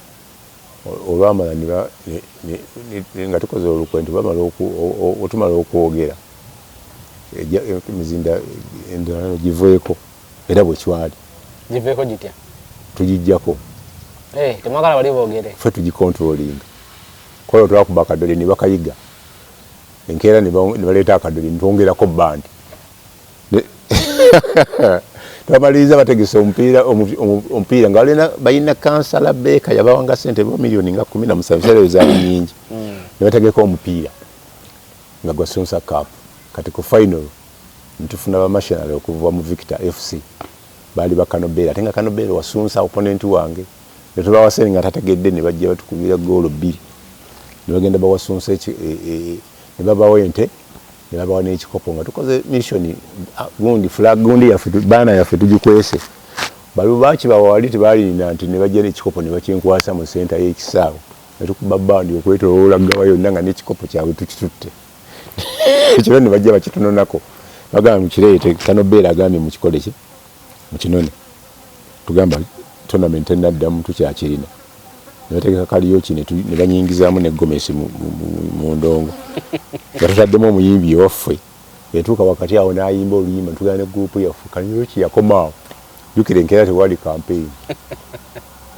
Olwamala nga tukoze olukwe nti otumala okwogera emizinda endala giveeko era bwe kyali. Giveeko gitya? Tugijjako. Temwagala bali boogere. Ffe tugicontrollinga kola twakuba akadole ne bakayiga enkeera ne baleeta akadole ne twongerako bandi twamaliriza bategese omupiira nga balina kansala Beeka yabawanga sente ba miliyoni nga 17 sente zaali nyingi ne bategeka omupiira nga gwa Sunsa Cup. Kati ku final netufuna bamationary okuva mu Victor FC baali bakanobera ate nga Kanobera wa Sunsa opponent wange netubawa sente nga tategedde ne bajja batukubira goolo 2 ne bagenda bawa Sunsa ne babawa ente ne babawa n'ekikopo nga tukoze mission gundi flag gundi yaffe baana yaffe tugikwese bali bakibawa wali tebalina nti ne bajja n'ekikopo ne bakinkwasa mu senta y'ekisaawe ne tukuba bandi okwetooloola Gaba yonna nga n'ekikopo kyabwe tukitutte ekiro ne bajja bakitunonako bagamba mukireete Kanobeera agambye mukikole ki mukinone tugamba tournament enaddamu tukyakirina ne bategeka karaoke ne banyingizaamu ne gomesi mu ndongo nga tutaddemu omuyimbi ewaffe yatuuka wakati awo n'ayimba oluyimba tugenda ne gurupu yaffe karaoke yakomaawo jjukira enkeera tewali campaign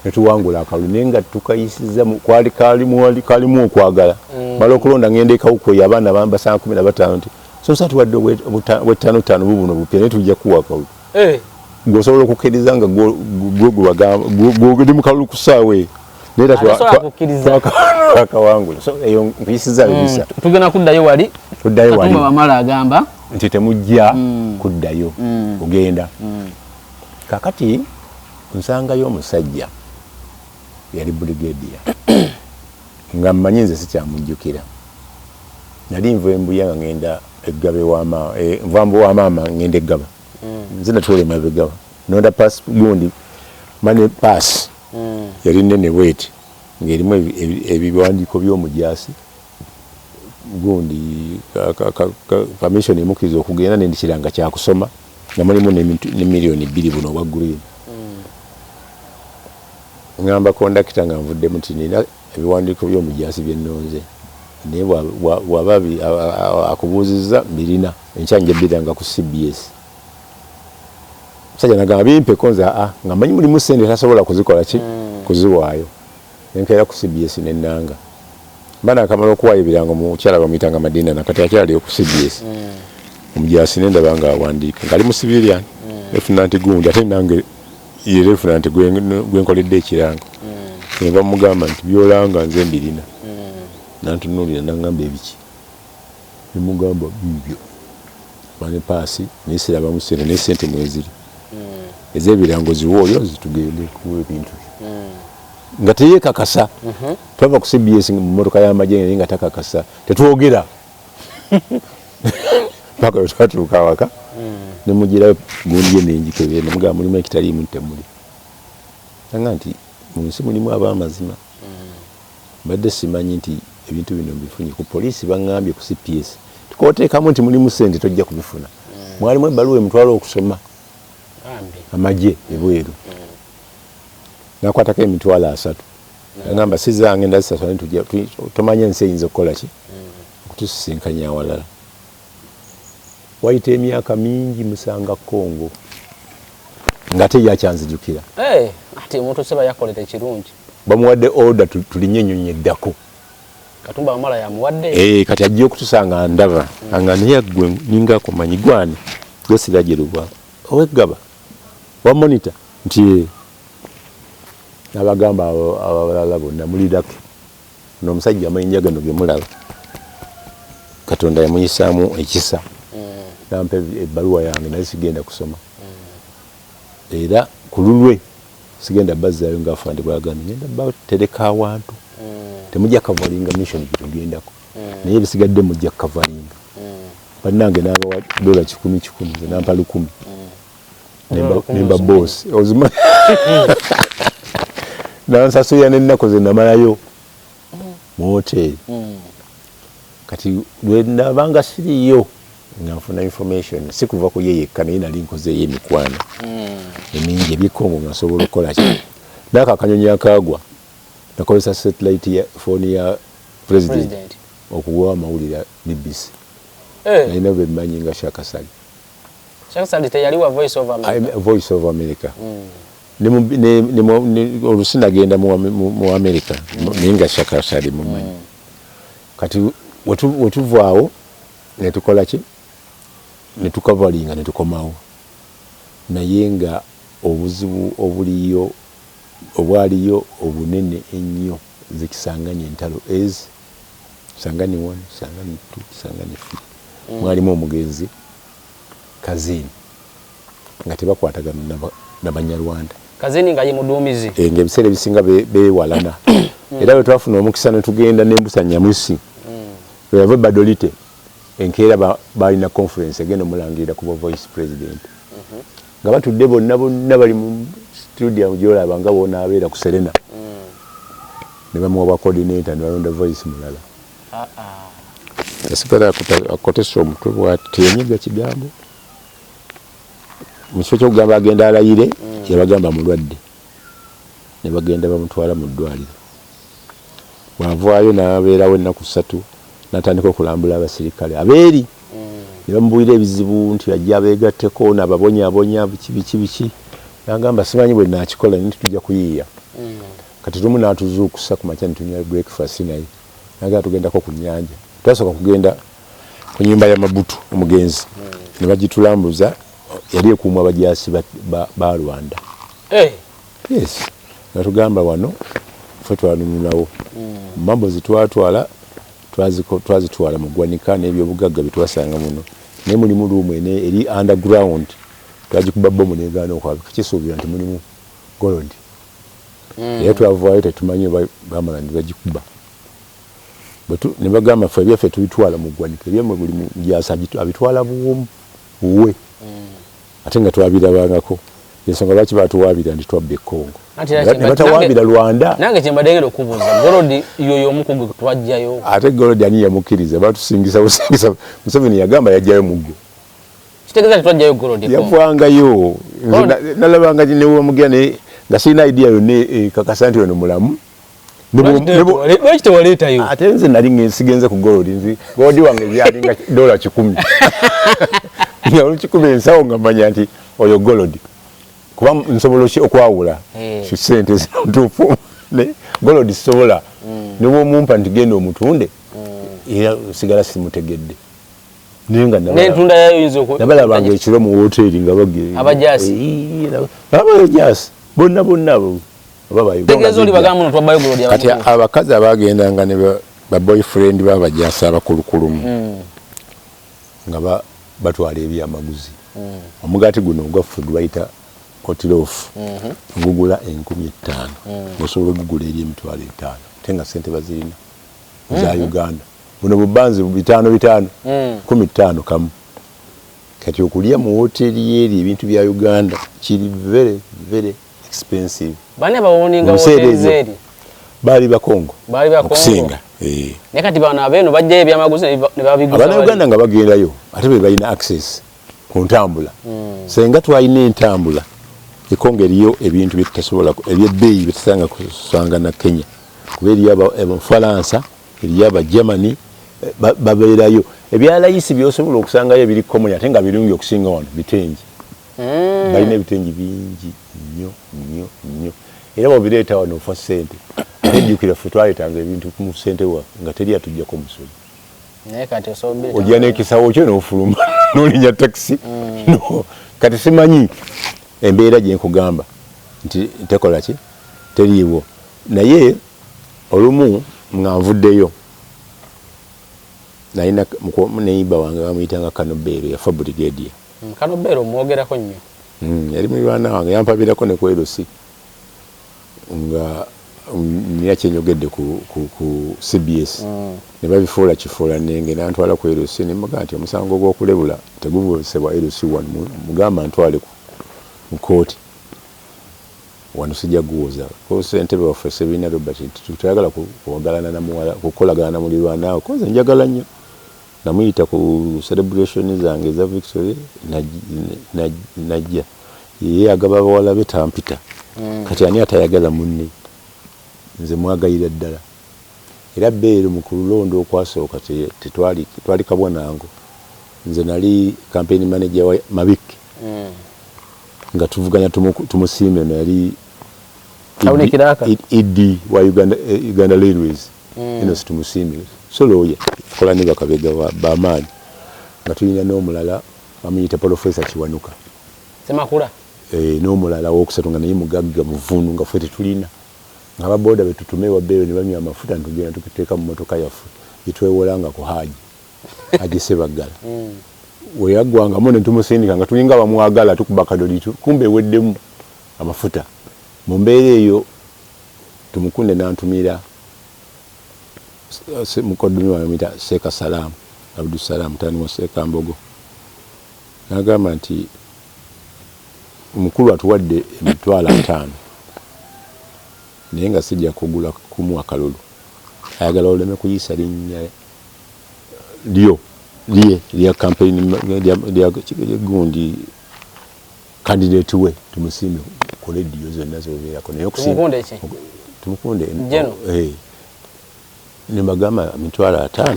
netuwangula akalulu naye nga tukayisiza kwali kalimu okwagala mala okulonda ngenda ekawukwe abaana basanga 15 nti so tuwadde obwetano bubuno bupya naye tujja kuwa akalulu gwe osobola okukkiriza nga gwe mu kalulu ku ssaawa eyo naye twakawangula so eyo nkuyisiza bibisa tugenda kuddayo wali tuddayo wali Wamala agamba nti temujja kuddayo kugenda. Kakati nsangayo omusajja yali brigadier nga mmanyi nze sikyamujjukira nali nva embuya nga ngenda eggaba ewa nva mbu wa maama ngenda eggaba nze natuula emabega nonda pass gundi money pass yali nene bweti ng'erimu ebiwandiiko by'omujaasi gundi permission emukkiriza okugenda nendikiranga kyakusoma nga mulimu ne miliyoni 2 buno obwa green. Ngamba kondakita nga nvuddemu nti nina ebiwandiiko by'omujaasi bye nnonze, naye bw'aba akubuuzizza mbirina, enkya nja bbiranga ku CBS. Musajja nagamba bimpeko, nze aa nga mmanyi mulimu ssente tasobola kuzikola ki, kuziwaayo. Nenkeera ku CBS nennanga mba nakamala okuwaayo ebirango, mukyala bamuyitanga Madina, nakati akyaliyo ku CBS. Omujaasi nendaba nga awandiika ngaali mu civilian, lieutenant gundi, ate nange ye lieutenant gwenkoledde ekirango. Neva mugamba nti byolanga nze mbirina. Nantunuulira nangamba ebiki, nemugamba bibyo mane paasi, naye sirabamu sente, naye sente mweziri ez'ebirango ziwa oyo zitugende kuwa ebintu nga teyekakasa. Twava ku CBS mu motoka y'amagye naye nga takakasa, tetwogera paka lwe twatuuka awaka. Nemugirayo gundi ye nenjikebera, nemugamba mulimu ekitaliimu, temuli. Nanga nti mu nsi mulimu ab'amazima, mbadde simanyi nti ebintu bino mbifunye ku poliisi, baŋŋambye ku CPS tukooteekamu nti mulimu sente tojja kubifuna. Mwalimu ebbaluwa emutwala okusoma amagye ebweru, nakwatako 300,000, nagamba sizange ndazisasula, tomanya ensi eyinza okukola ki okutusisinkanya awalala. Wayita emyaka mingi, musanga Congo nga te yakyanzijukira. Ati omuntu seba yakolera ekirungi. Bamuwadde order tulinye ennyonyi eddako. Katumba Wamala yamuwadde. Kati ajja okutusanga ndaba nga naye gwe ninga akumanyi gwani gwe Siraje Lubwa oweggaba wa Monitor nti n'abagamba abalala bonna mulirake n'omusajja amayinja gano ge mulaba, Katonda yamuyisaamu ekisa nampa ebbaluwa yange, naye sigenda kusoma era ku lulwe sigenda bazzaayo nga afande bwagambye, ngenda batereka awantu temujja kavalinga mission gyetugendako, naye ebisigadde mujja kukavalinga. Bannange n'abawa dola kikumi kikumi, nze nampa 1000. Nemba boss ozima nansasulira n'ennaku ze namalayo mu hoteri. Kati lwenabanga siriyo nga nfuna information si kuva ku ye yekka, naye nali nkozeeyo emikwano emingi ebyekongo nga nsobola okukola ki naako akanyonyi akaagwa, nakozesa satellite ya phone ya president okuwa amawulire BBC. Nalina bemmanyi nga Shakasali. Shakasali teyali wa Voice of America? Voice of America. Olusi nagenda mu America naye nga Shakasali mumanyi. Kati wetuvaawo netukola ki, netukavalinga netukomawo, naye nga obuzibu obuliyo obwaliyo obunene ennyo zekisanganya entalo ez Kisangani 1, Kisangani 2, Kisangani 3. Mwalimu omugenzi Kazini nga tebakwatagana nabanyarwanda. Kazini nga ye muduumizi. Nga ebiseera ebisinga bewalana, era bwe twafuna omukisa ne tugenda n'Embusa Nyamwisi lwe yava Badolite enkeera, balina conference egenda omulangirira kuba vice president, nga batudde bonna bonna bali mu studio gyolaba nga bonaabeera ku Serena, ne bamuwa bwa coordinator ne balonda vice mulala. Yasigala akotesa omutwe bwati, teyanyiga kigambo. Mu kifo kyokugamba agenda alayire, yabagamba mulwadde, ne bagenda bamutwala mu ddwaliro. Bwavaayo n'abeerawo ennaku 3, n'atandika okulambula abasirikale abeeri, ne bamubuulira ebizibu nti ajja abeegatteko nababonyaabonya biki biki biki. N'agamba simanyi bwe naakikola, naye tujja kuyiiya. Kati lumu n'atuzuukusa ku makya ne tunywa breakfast naye, nagamba tugendako ku nnyanja. Twasooka kugenda ku nyumba ya Mabutu omugenzi, ne bagitulambuza, yali ekuumwa abajaasi ba Rwanda. Yes, natugamba wano ffe twanunulawo mambo zitwatwala, twazitwala mu ggwanika n'ebyobugagga byetwasanga muno, naye mulimu room ene eri underground, twagikuba bomu negaana okwabika, kisuubirwa nti mulimu gold. Era twavaayo tetumanyi oba bamala ne bagikuba. Ne bagamba ffe ebyaffe tubitwala mu ggwanika, ebyammwe buli mujaasi abitwala buwomu buwe, ate nga twabirabangako. Ensonga lwaki batuwaabira nti twabba e Congo ne batawaabira Rwanda? Nange kyembadde ngenda okubuuza, gold yoyo omukugu twajjayo? Ate gold ani yamukkiriza? Batusingisa busingisa. Museveni yagamba yajjayo muggo. Kitegeeza nti twajjayo gold? Yavangayo, nalabanga newamugera naye. Nga sirina idea yonna ekakasa nti ono mulamu. Lwaki tewaleetayo? Ate nze nali sigenze ku gold, nzi gold wange yalinga $100. Nga olukikumi ensawo nga manya nti oyo gold, kuba nsobola okwawula sente ntuufu ne gold sisobola. Ne bw'omumpa nti genda omutunde, era sigala simutegedde. Naye nga n'entunda yayo oyinza nabalabanga ekiro mu woteeri nga bagenda. Abajaasi? Abajaasi bonna bonna abo oba Tegeeza oli bagamba muno twabbayo gold. Kati abakazi abagendanga ne ba boyfriend b'abajaasi abakulukulumu nga batwala ebyamaguzi. Omugaati guno ogwaffe gwe bayita oat loaf gugula 5,000, osobola ogugula eri 50,000, ate nga sente bazirina za Uganda. Buno bubanzi bitaano bitaano, 15 kamu. Kati okulya mu woteeri yeeri ebintu bya Uganda kiri very very expensive. Bani abawoninga Mu biseera woteeri ebyo. zeeri? Baali Bakongo. Baali Bakongo. Okusinga. Naye kati bano abeeno bajjayo ebyamaguzi ne babiguza bali. Abannayuganda nga bagendayo ate be balina access ku ntambula. Senga twalina entambula ekongo, eriyo ebintu byetutasobola ebyebbeeyi byetusanga kusanga na Kenya, kuba eriyo Abafalansa, eriyo Abagermany, babeerayo. Ebyalayisi byosobola okusangayo ebiri common ate nga birungi okusinga wano, bitengi. Balina ebitengi bingi nnyo nnyo nnyo, era bwobireeta wano ofa ssente. Ate jjukira ffe twaleetanga ebintu mu ssente waffe nga teri atuggyako musolo. Naye kati osobola Ojja n'ekisawo kyo n'ofuluma n'olinya takisi. No, kati simanyi embeera gye nkugamba nti tekola ki, teriiwo. Naye olumu nga nvuddeyo, nalina neighbour wange bamuyitanga Kanobeero, yafa brigadier. Kanobeero omwogerako nnyo. Yali muliraanwa wange, yampabirako ne ku LC nga nina kyenyogedde ku CBS, ne babifuula kifuula nenge, nantwala ku LC. Ne mugamba nti omusango gw'okulebula teguvubisebwa LC wano, mugamba ntwale mu kooti, wano sijja guwoza. Ko ssentebe waffe Sebina Robert nti tetwagala kuwagalana na muwala, kukolagana na mulirwanaawo, koze njagala nnyo. Namuyita ku celebration zange eza victory, najja. Ye agaba bawala be, tampita. Kati ani atayagala munne? Nze mwagalira ddala. Era Beeru mu kulonda okwasooka tetwali, twali kabwanango. Nze nali campaign manager wa Mabikke nga tuvuganya Tumusiime. Ono yali Haruna Kiraka. ED wa Uganda, Uganda Railways. Enos Tumusiime, so lawyer, akola ne bakabega bamaanyi, nga tulina n'omulala bamuyita Professor Kiwanuka. Semakula. N'omulala wokusatu nga naye mugagga muvundu, nga ffe tetulina, nga ababoda betutume ewa Beero ne banywa amafuta, ntugenda tukiteeka mu motoka yaffe gyetwewolanga ku Haji Haji Sebaggala. Weyaggwangamu ne tumusindika nga tulinga bamwagala, tukuba kadoli, kumbe eweddemu amafuta. Mu mbeera eyo Tumukunde nantumira mukoddomi wange muyita Seeka Salaamu Abdusalaam, mutabani wa Seeka Mbogo, n'agamba nti omukulu atuwadde 50,000, naye nga sijja kugula kumuwa kalulu, ayagala oleme kuyisa linnya lyo lye lya campaign lya gundi candidate we Tumusiime ku rediyo zonna zobeerako, naye Tumukunde ki? Tumukunde. General. Nembagamba 50,000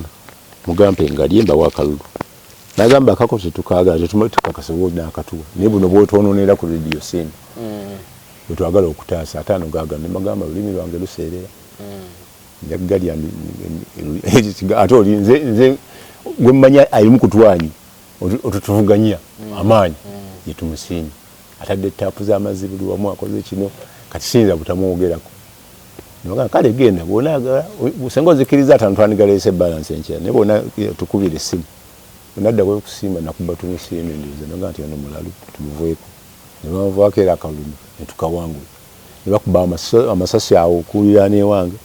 mugampe ngalye mbawa akalulu. Nagamba akako tetukaagala, tetumanyi tukakasibwa n'akatuwa, naye buno bwotwononera ku rediyo sente bwetwagala okutaasa 50 gaagano. Nembagamba olulimi lwange luseerera, njagalya ate oli nze gwe mmanya alimu kutwanyi otutuvuganya amaanyi ye Tumusiime, atadde taapu z'amazzi buli wamu, akoze kino, kati siyinza butamwogerako. Nibagamba kale genda bw'onaagala, senga ozikiriza 50 twandigaleese balance enkya, naye bwona tukubira essimu. Nadda kwekusiima nakuba Tumusiime, ndowooza nagamba nti ono mulalu, tumuveeko. Ne bamuvaako, era akalulu ne tukawangula. Ne bakuba amasasi awo okuliraana ewange,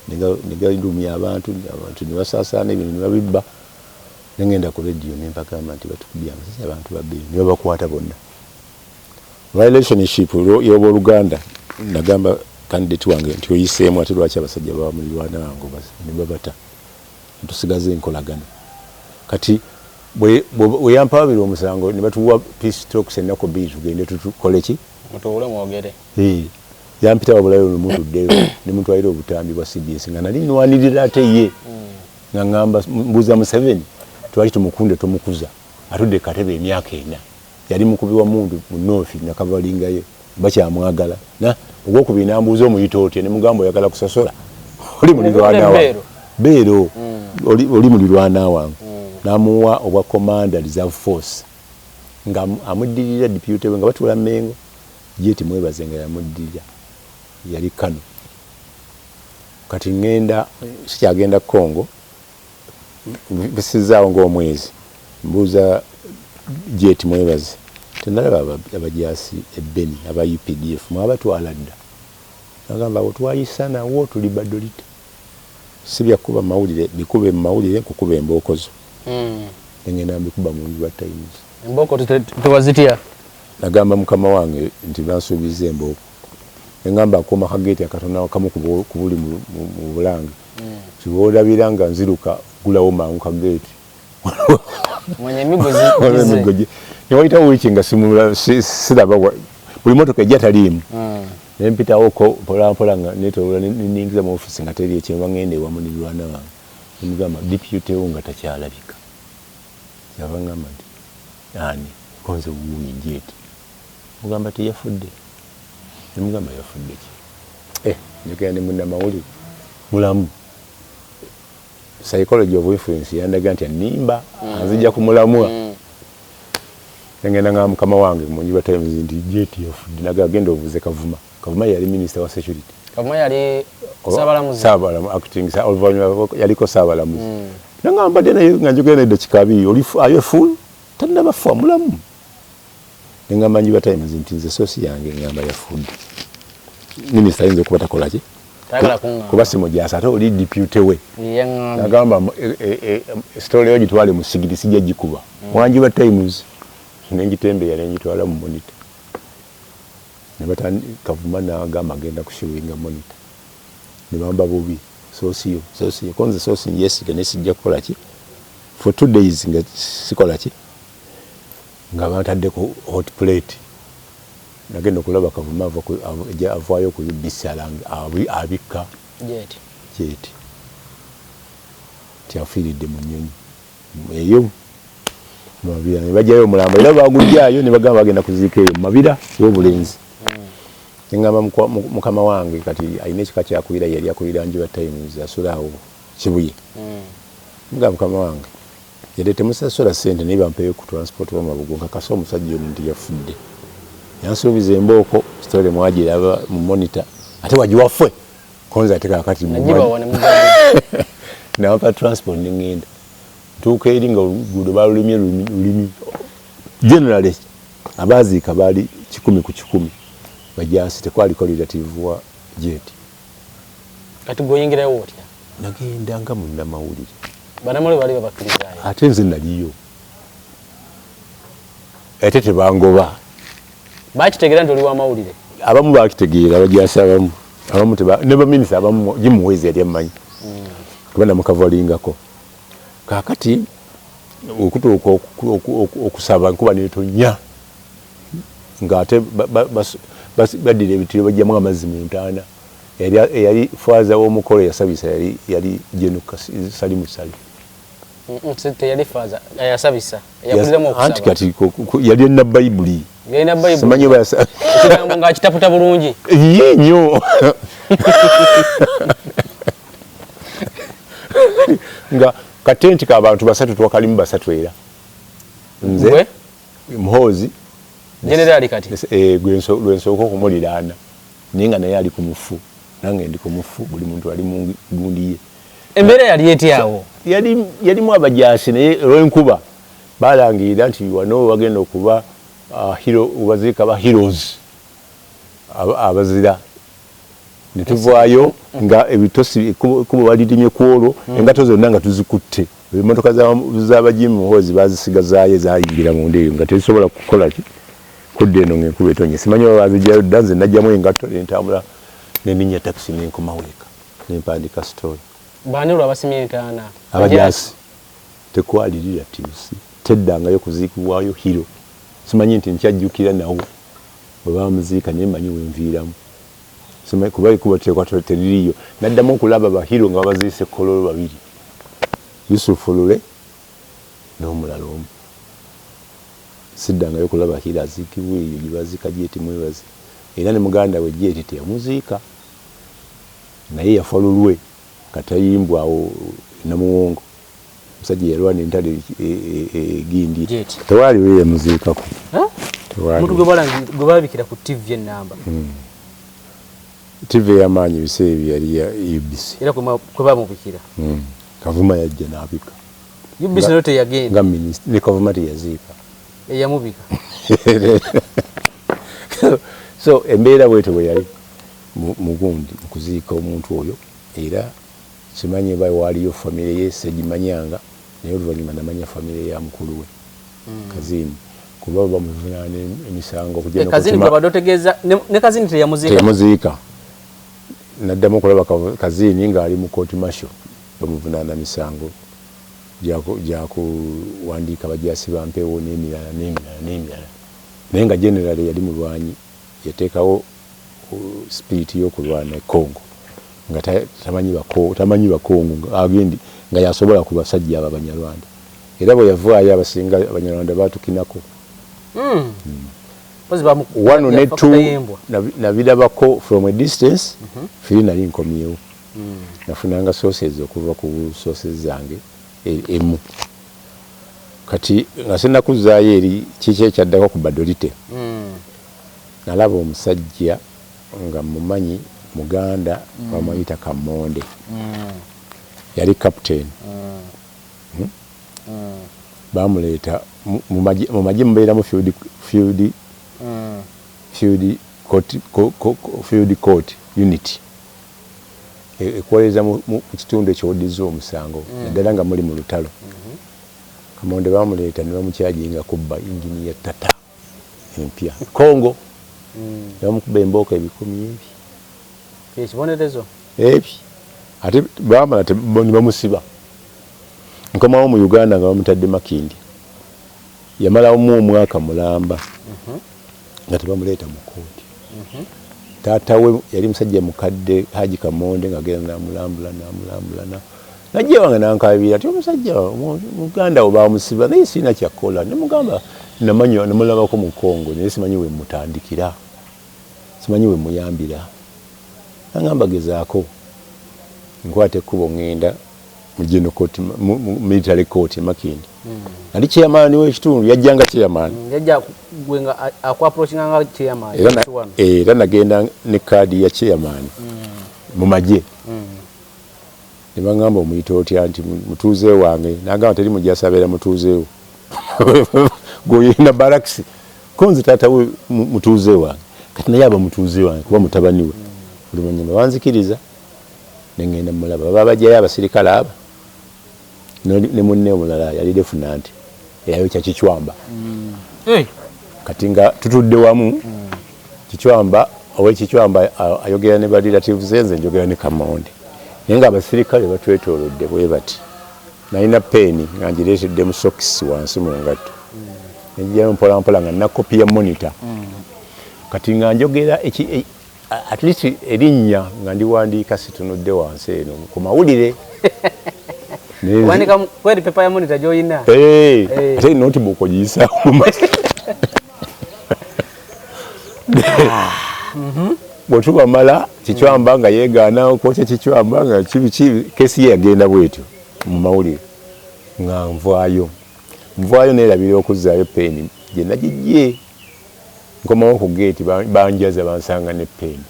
ne galumya abantu, abantu ne basaasaana, ebintu ne babibba. Ne ngenda ku rediyo ne mbagamba nti batukubye amasasi, abantu babbi, ne babakwata bonna. Relationship y'obooluganda, nagamba candidate wange nti oyiseemu, ate lwaki abasajja baba mulirwana wange ne babata? Netusigaza enkolagana. Kati bwe yampawabira omusango, ne batuwa peace talks ennaku 2, tugende tukole ki? Mutuule mwogere. Yampita wabulayo olumutuddeyo ne mutwalira obutambi bwa CBS nga nali nwanirira ate ye nga ŋŋamba mbuuza Museveni, twali tumukunde tomukuza, atudde katebe emyaka 4, yali mukubi wa mundu mu North nakavalingayo bakyamwagala. Na ogwokubiri nambuuza omuyita otya, ne mugamba oyagala kusosola oli mulirwana wange Beero, oli mulirwana wange. Namuwa obwa commander reserve force nga amuddirira deputy we nga batuula Mengo. Jeti Mwebaze nga yamuddirira yali Kano. Kati ŋŋenda sikyagenda Congo, bisizaawo ng'omwezi, mbuuza Jeti Mwebaze, tenalaba abajaasi e Beni aba UPDF mwabatwala dda? Nagamba awo twayisa nawo tuli badolite, si byakuba mawulire, bikube mu mawulire nkukuba embooko zo. Nengenda mbikuba mu Njuba Times. Embooko tewazitya? Nagamba mukama wange nti bansuubiza embooko, nengamba akuuma kageeti akatono akamu ku buli mu Bulange, kiboolabira nga nziruka gulawo mangu kageeti. Newayitawo wiiki nga siraba buli motoka ejja taliimu, nempitawoko mpolampola nga netolola neningiza mu ofisi nga teri ekyenva ngenda ewa mulirwana wange, nemugamba deputy wo nga takyalabika. Yava ngamba nti ani konze wuuyi Jeti, mugamba teyafudde, nemugamba yafudde ki? Njogera ne munnamawulire mulamu, psychology of influence yandaga nti annimba, anzija ku mulamwa. Nengenda nga mukama wange mu Njuba Times nti Jeti yafudde, naga agenda obuuze Kavuma. Kavuma yali minister wa security. Kavuma yali Ssaabalamuzi. Ssaabalamuzi acting, oluvannyuma yaliko Ssaabalamuzi. Nangamba mbadde naye nga njogera naye eddakiika 20, oli are you a fool? Tannaba fa, mulamu. Nengamba Njuba Times nti nze source yange ngamba yafudde. Minisita ayinza okuba takola ki? Kuba si mujaasi ate oli deputy we. Nagamba story yo gitwale mu sigiri sijja gikuba. Wanjuba Times nengitembeeya nengitwala mu Monitor. Kavuma n'agamba agenda kusuinga Monitor. Ne bamba bubi source yo, source yo. Konze source njesiga naye sijja kukola ki? For 2 days nga sikola ki? Nga bantadde ku hot plate. Nagenda okulaba Kavuma avaayo ku UBC abikka Jeti nti afiiridde mu nnyonyi eyo Mabira, ne bajjayo omulambo era bagujjaayo ne bagamba bagenda kuziika eyo mu Mabira w'obulenzi. Nengamba mukama wange kati alina ekika kyakulira, yali akulira Njuba Times, asula awo Kibuye. Mugamba mukama wange yadde temusasula ssente naye bampeeyo ku transport w'amabugo nkakase omusajja ono nti yafudde. Yansuubiza embooko, story mwagiraba mu Monitor, ate wagiwaffe konze ate kaakati nampa transport ne ŋŋenda. Ntuuka eri nga oluguudo balulimye lulimi. Generally abaaziika baali 100 ku 100 bajaasi, tekwaliko relative wa Jeti. Kati gwe oyingirayo otya? Nagenda nga munnamawulire. Bannamawulire bali babakkirizaayo? Ate nze naliyo, ate tebangoba. Bakitegeera nti oli wamawulire? Abamu bakitegeera, abajaasi abamu, abamu ne baminisita abamu. Gimuwezi yali amumanyi kuba namukavalingako. Kaakati okutuuka okusaba nkuba netonya ng'ate baddira ebitiyo bajjamu amazzi mu ntaana. Eyali faaza w'omukolo yasabisa yali Jeno Salimu Sale. Teyali faaza yasabisa, yakuliramu. Anti kati yali ena Bayibuli. Yalina Bayibuli. Simanyi oba ekigambo ng'akitaputa bulungi. Ye nnyo nga katenti k'abantu basatu, twakalimu basatu era nze, Muhoozi. Generali kati. Lwensooka okumuliraana naye nga naye ali ku mufu, nange ndi ku mufu, buli muntu ali mu gundi ye. Embeera yali etyawo? Yalimu abajaasi naye olw'enkuba balangirira nti wano bagenda okuba hero, baziika ba heroes abazira, ne tuvaayo nga ebitosi ekkubo balirimye ku olwo, engato zonna nga tuzikutte, emmotoka z'abajimu Muhoozi bazisigazaayo ezayingira munda eyo nga tezisobola kukola ki kudda eno ng'enkuba etonye. Simanyi oba bazigyayo dda. Nze najjamu engatto nentambula neninya takisi nenkomawo eka nempandika story. Baani olwo abasimye entaana? Abajaasi. Tekwali relatives, teddangayo kuziikibwayo hero. Simanyi nti nkyajjukira nawo bwe bamuziika, naye manyi wenviiramu. Kuba ekubo teririyo. Naddamu okulaba ba hero nga babaziise Kololo babiri, Yusufu Lule n'omulala omu. Siddangayo kulaba hero aziikibwa eyo gye baziika Jeeti Mwebaze, era ne muganda we Jeeti teyamuziika, naye yafa lulwe katayimbwa awo Namuwongo, omusajja eyalwana entalo egindi. Tewaaliwo eyamuziikako. Omuntu gwe balabikira ku TV ennamba. TV ey'amaanyi ebiseera ebyo yali ya UBC. Era kwe bamubikira. Kavuma yajja n'abika. UBC nayo teyagenda. Nga minisita ne Kavuma teyaziika. Eyamubika. So embeera bwetyo bwe yali mugundi mu kuziika omuntu oyo, era simanyi oba waaliyo famire ye, segimanyanga, naye oluvannyuma namanya famire ya mukulu we Kazini, kuba bamuvunaana emisango. Kazini gwabadde otegeeza, ne Kazini teyamuziika. Teyamuziika. Naddamu okulaba Kazini ng'ali mu court martial, bamuvunaana misango gyakuwandiika bajaasi ba mpewo n'emirala n'emirala n'emirala, naye nga general yali mulwanyi, yateekawo spirit y'okulwana e Congo nga tamanyi Bakongo agendi nga yasobola ku basajja abo Abanyarwanda. Era bwe yavaayo abasinga Abanyarwanda batukinako. One ne two nabirabako from a distance. Firi nali nkomyewo, nafunanga sources okuva ku sources zange emu. Kati nga sinakuzaayo eri kiki ekyaddako ku Gbadolite, nalaba omusajja nga mumanyi, Muganda, bamuyita Kamonde, yali captain. Bamuleeta mu magye, mubeeramu field court unit ekuwolereza mu kitundu ekyodizza omusango, naddala nga muli mu lutalo. Kamonde bamuleeta ne bamukyajinga kubba ingini ya Tata empya Congo, ne bamukuba embooko 1000 ebi. Ekibonerezo. Ebi ate bamala ne bamusiba. Nkomawo mu Uganda nga bamutadde Makindi, yamalamu omwaka mulamba nga tebamuleeta mu kooti. Taata we yali musajja mukadde, Haji Kamonde, nga agenda namulambula namulambula. Najja wange nankabira ti omusajja muganda wo bamusiba, naye sirina kyakkola. Nemugamba namanya namulabako mu Congo, naye simanyi we mutandikira, simanyi we muyambira. Nangamba gezaako. Nkwata ekkubo ŋŋenda mu general court, mu military court e Makindi. Nali chairman w'ekitundu, yajjanga chairman. Yajja gwe nga akuapproachinga nga chairman. Era nagenda ne kaadi ya chairman mu magye. Ne baŋŋamba omuyita otya? Nti mutuuze wange. Nagamba teri mujasi abeera mutuuzeewo gweoyina barracks ko nze taata we mutuuze wange, kati naye aba mutuuze wange kuba mutabani we. Oluvannyuma banzikiriza neŋŋenda mulaba. Baba bajjayo abasirikale aba ne munne omulala yali lieutenant eyayokya Kichwamba. Kati nga tutudde wamu, Kichwamba, owekichwamba ayogera ne ba relatives, nze njogera ne Kamonde, naye nga abasirikale batwetoolodde bwe bati. Nalina peeni nga ngireetedde mu sokisi wansi mu ngatto, nenjijayo mpola mpola nga nina kopi ya Monitor. Kati nga njogera at least erinnya nga ndiwandiika situnudde wansi eno ku mawulire. Wandika kweri pepa ya Monitor gy'olina. Ate notebook ogiyisa mu maaso. Bwe tubamala Kichwamba nga yeegaana okwokya Kichwamba nga kibi kesi ye yagenda bwetyo mu mawulire. Nga nvaayo nvaayo neerabira okuzzaayo peeni gye nagijje. Nkomawo ku geeti, banjaza, bansanga ne peeni.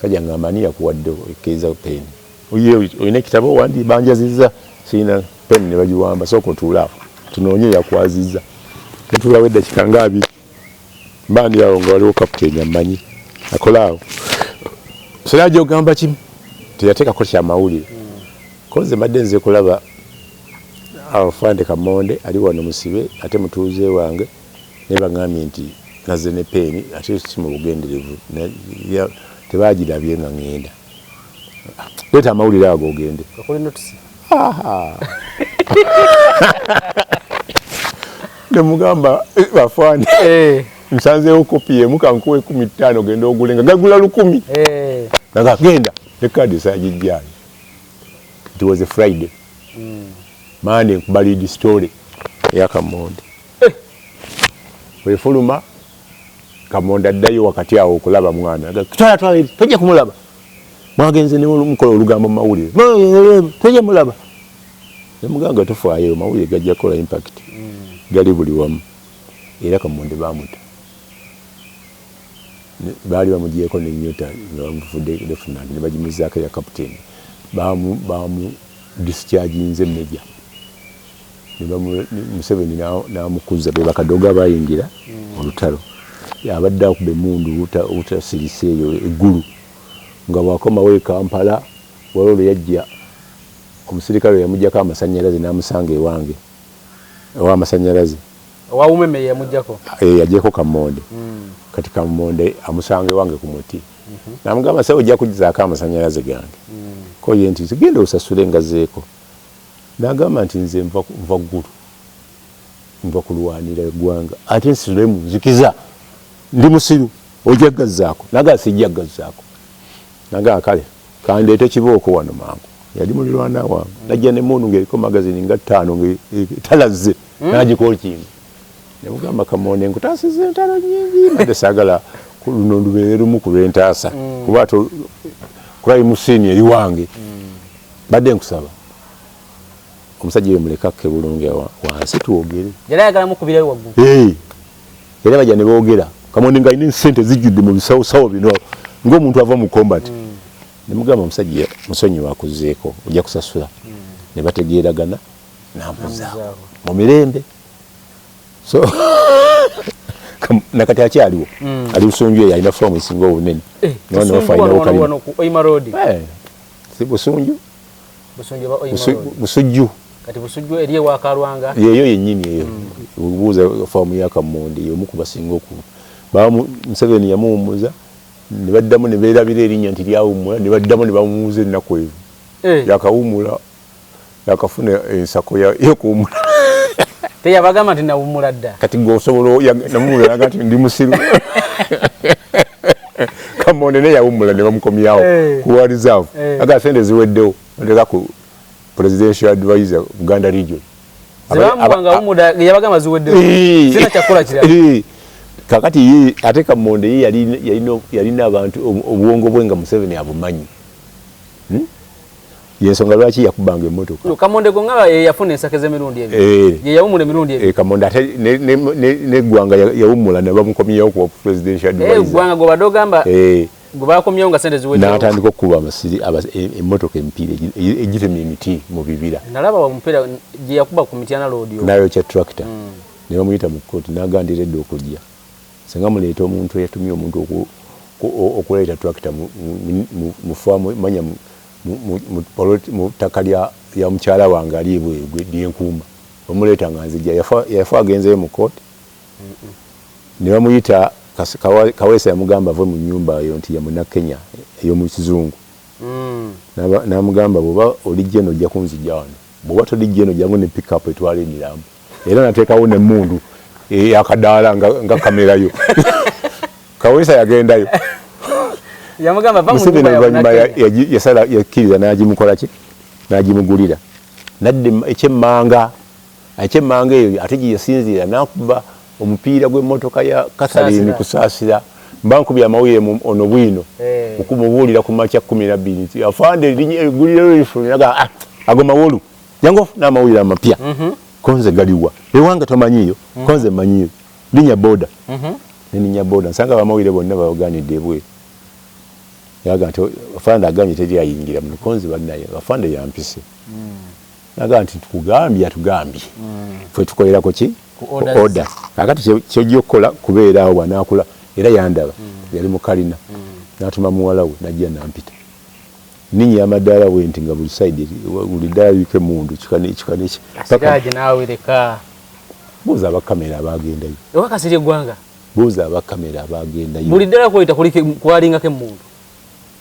Sajja ngamba ani yakuwadde ekkiriza peeni? Oye olina ekitabo wandi banjazizza, sirina peeni ne bagiwamba. Sooka otuule awo tunoonye yakwazizza. Netuulawo eddakiika nga 20, mba ndi awo nga waliwo kapiteeni ammanyi akola awo. Siraje ogamba kimu teyateekako kyamawulire ko nze mbadde nze kulaba afande Kamonde ali wano musibe ate mutuuze wange, naye baŋŋambye nti nazze ne peeni ate si mu bugenderevu, tebagirabye nga ŋŋenda. Leeta amawulire ago ogende. Okuli notisi. Nemugamba bafande. Nsanzeewo kopi emu, kankuwa 15, genda ogule, nga gagula 1000. Naga genda ne kaadi esagijjaayo. It was a Friday. Monday nkuba lead story eya Kamonde. Wefuluma Kamonde addayo wakati awo okulaba mwana. Twala twala eri, tojja kumulaba. Mwagenze ne mukola olugambo mu mawulire, tojja mulaba. Nemugamba tofaayo, mawulire gajja kukola impact, gali buli wamu. Era Kamonde bamuta. Baali bamugyeko nenyota nga bamufudde lieutenant, ne bagimuzaako ya captain. Bamu discharginze major, Museveni n'amukuza. Be bakadogo abayingira olutalo, abadde akuba emundu obutasirise eyo eggulu nga bwakomawo e Kampala. Waliwo lwe yajja, omusirikale yamugyako amasanyalaze n'amusanga ewange ow'amasanyalaze. Owawumeme yamugyako? Yagyeko Kamonde. Kati Kamonde amusanga ewange ku muti, namugamba, "Sawe ojja kugizaako amasanyalaze gange." Ko ye nti, "Genda osasule ngazeeko." N'agamba nti, "Nze nva ggulu, nva kulwanira eggwanga, ate nsule mu nzikiza? Ndi musiru? Ojja gazzaako." Nagamba, "Sijja gazzaako." Nagamba, "Kale kandeete kibooko wano mangu." Yali mulirwana wange, najja nemundu ng'eriko magazini nga ttaano nga talazze, nagikokinga. Nemugamba, "Kamonde, nkutaasiza entalo nyingi, mbadde saagala luno lubeere lumu ku lw'entaasa, kuba ate crime scene eri wange. Badde nkusaba omusajja oyo muleke akke bulungi wansi twogere." Yali ayagala mukubirayo waggulu. Era bajja ne boogera. Kamonde nga alina esente zijjudde mu bisawosawo bino ng'omuntu ava mu combat. Nemugamba, "Omusajja musonyiwa, akuzeeko, ojja kusasula." Ne bategeeragana, nampuzaako mu mirembe. So nakati akyaliwo, ali Busunju eyo, alina faamu esinga obunene. Si Busunju? Busujju. Kati Busujju eri ewakalwanga. Yeyo yennyini eyo. Obuuza faamu ya Kamonde, yomu ku basinga oku Museveni yamuwummuza, ne baddamu ne beerabira erinnya nti lyawummula, ne baddamu ne bamuwummuza ennaku ezo. Yakawummula, yakafuna ensako yokuwummula. Teyabagamba nti nawummula dda? Kati gwe osobola namuwuliraga nti ndi musiru? Kamonde naye yawummula ne bamukomyawo kuwa reserve. Aga sente ziweddewo, bateka ku presidential advisor Buganda region. Yabagamba ziweddewo, sina kyakukola kirala. Kakati ye ate Kamonde ye yalina abantu, obuwongo bwe nga Museveni abumanyi. Yensonga lwaki yakubanga emmotoka. Kamonde gonga yafuna ensako ez'emirundi ebiri, ye yawummula emirundi ebiri. Kamonde ate neggwanga yawummula ne bamukomyewo ku presidential advisor. Eggwanga gwe badde ogamba gwe bakomyewo nga sente ziweddewo. N'atandika okukuba amasiri emmotoka emipiira egitemya emiti mu bibira. Nalaba omupiira gye yakuba ku Mityana Road. Nayokya tractor, ne bamuyita mu kkooti, n'agandira edda okujja singa muleeta omuntu eyatumye omuntu okuleeta tractor mu faamu, manya mu ttaka lya mukyala wange ali ebweru lyenkuuma, bamuleeta nga nzija. Yafa agenzeyo mu kooti ne bamuyita. Kaweesa yamugamba ave mu nyumba eyo nti ya Munnakenya ey'omu kizungu. N'amugamba, "Bw'oba olijja eno ojja kunzija wano, bw'oba tolijja eno jangu ne pickup etwala emirambo." Era nateekawo nemmundu eyakadaala nga kamerayo. Kaweesa yagendayo. Museveni oluvannyuma yasala, yakkiriza, n'agimukola ki, n'agimugulira. Nadda ekyemmanga, ekyemmanga eyo ate gye yasinziira n'akuba omupiira gw'emmotoka ya Catherine Kusaasira. Mba nkubye amawulire ono bwino okumubuulira ku makya 12 nti, "Afande, eggulire lifulumye." "Ah, ago mawolu, jangu ofune amawulire amapya." Konze galiwa ewange tomanyiyo, konze manyiyo. Linya boda. Neninya boda, nsanga abamawulire bonna babaganidde ebweru. Yaga nti, "Afande agambye teri ayingira muno." Konze bannaye, afande yampise, naga nti, "Tukugambye, atugambye ffe tukolerako ki order. Kakati kyojja okukola kubeera awo bwanaakula." Era yandaba, yali mu kalina, n'atuma muwala we najja nampita. Ninnya amadaala bwe nti nga buli side, buli ddaala liriko emundu, kika nekika neki. Buuza abakamera abagendayo. Ewakasiri eggwanga. Buuza abakamera abagendayo. Buli ddala kweyita kwalingako emundu.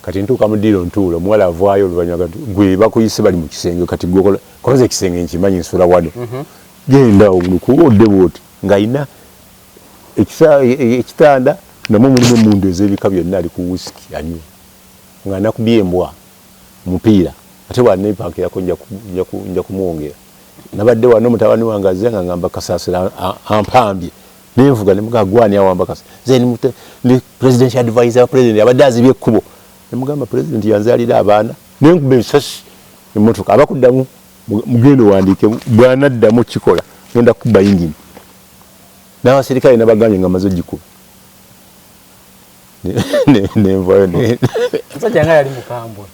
Kati ntuuka mu ddiiro, ntuula, omuwala avaayo oluvannyuma, gwe bakuyise bali mu kisenge. Kati gweokola koza ekisenge, nkimanyi nsula wano. Genda olukuba odde bwoti ng'alina Ekitanda namwo mulimu emundu ez'ebika byonna, ali ku wisiki anywa nga nakubye embwa mupiira, ate bwanepankirako nja kumwongera. Nabadde wano mutabani wange azze nga ngamba Kasaasira ampambye, nenvuga nemugaa gwani awamba Kasasira, nze ndi presidential advisor wa president, abadde azibye ekkubo. Nemugamba president yanzaalira abaana, nenkuba ensasi emmotoka. Abakuddamu mugenda owandiike, bwanaddamu kikola ngenda kukuba yingini n'abaserikale nabagambye nga maze ogikuba nenvayo. Musajja nga yali mukambwe.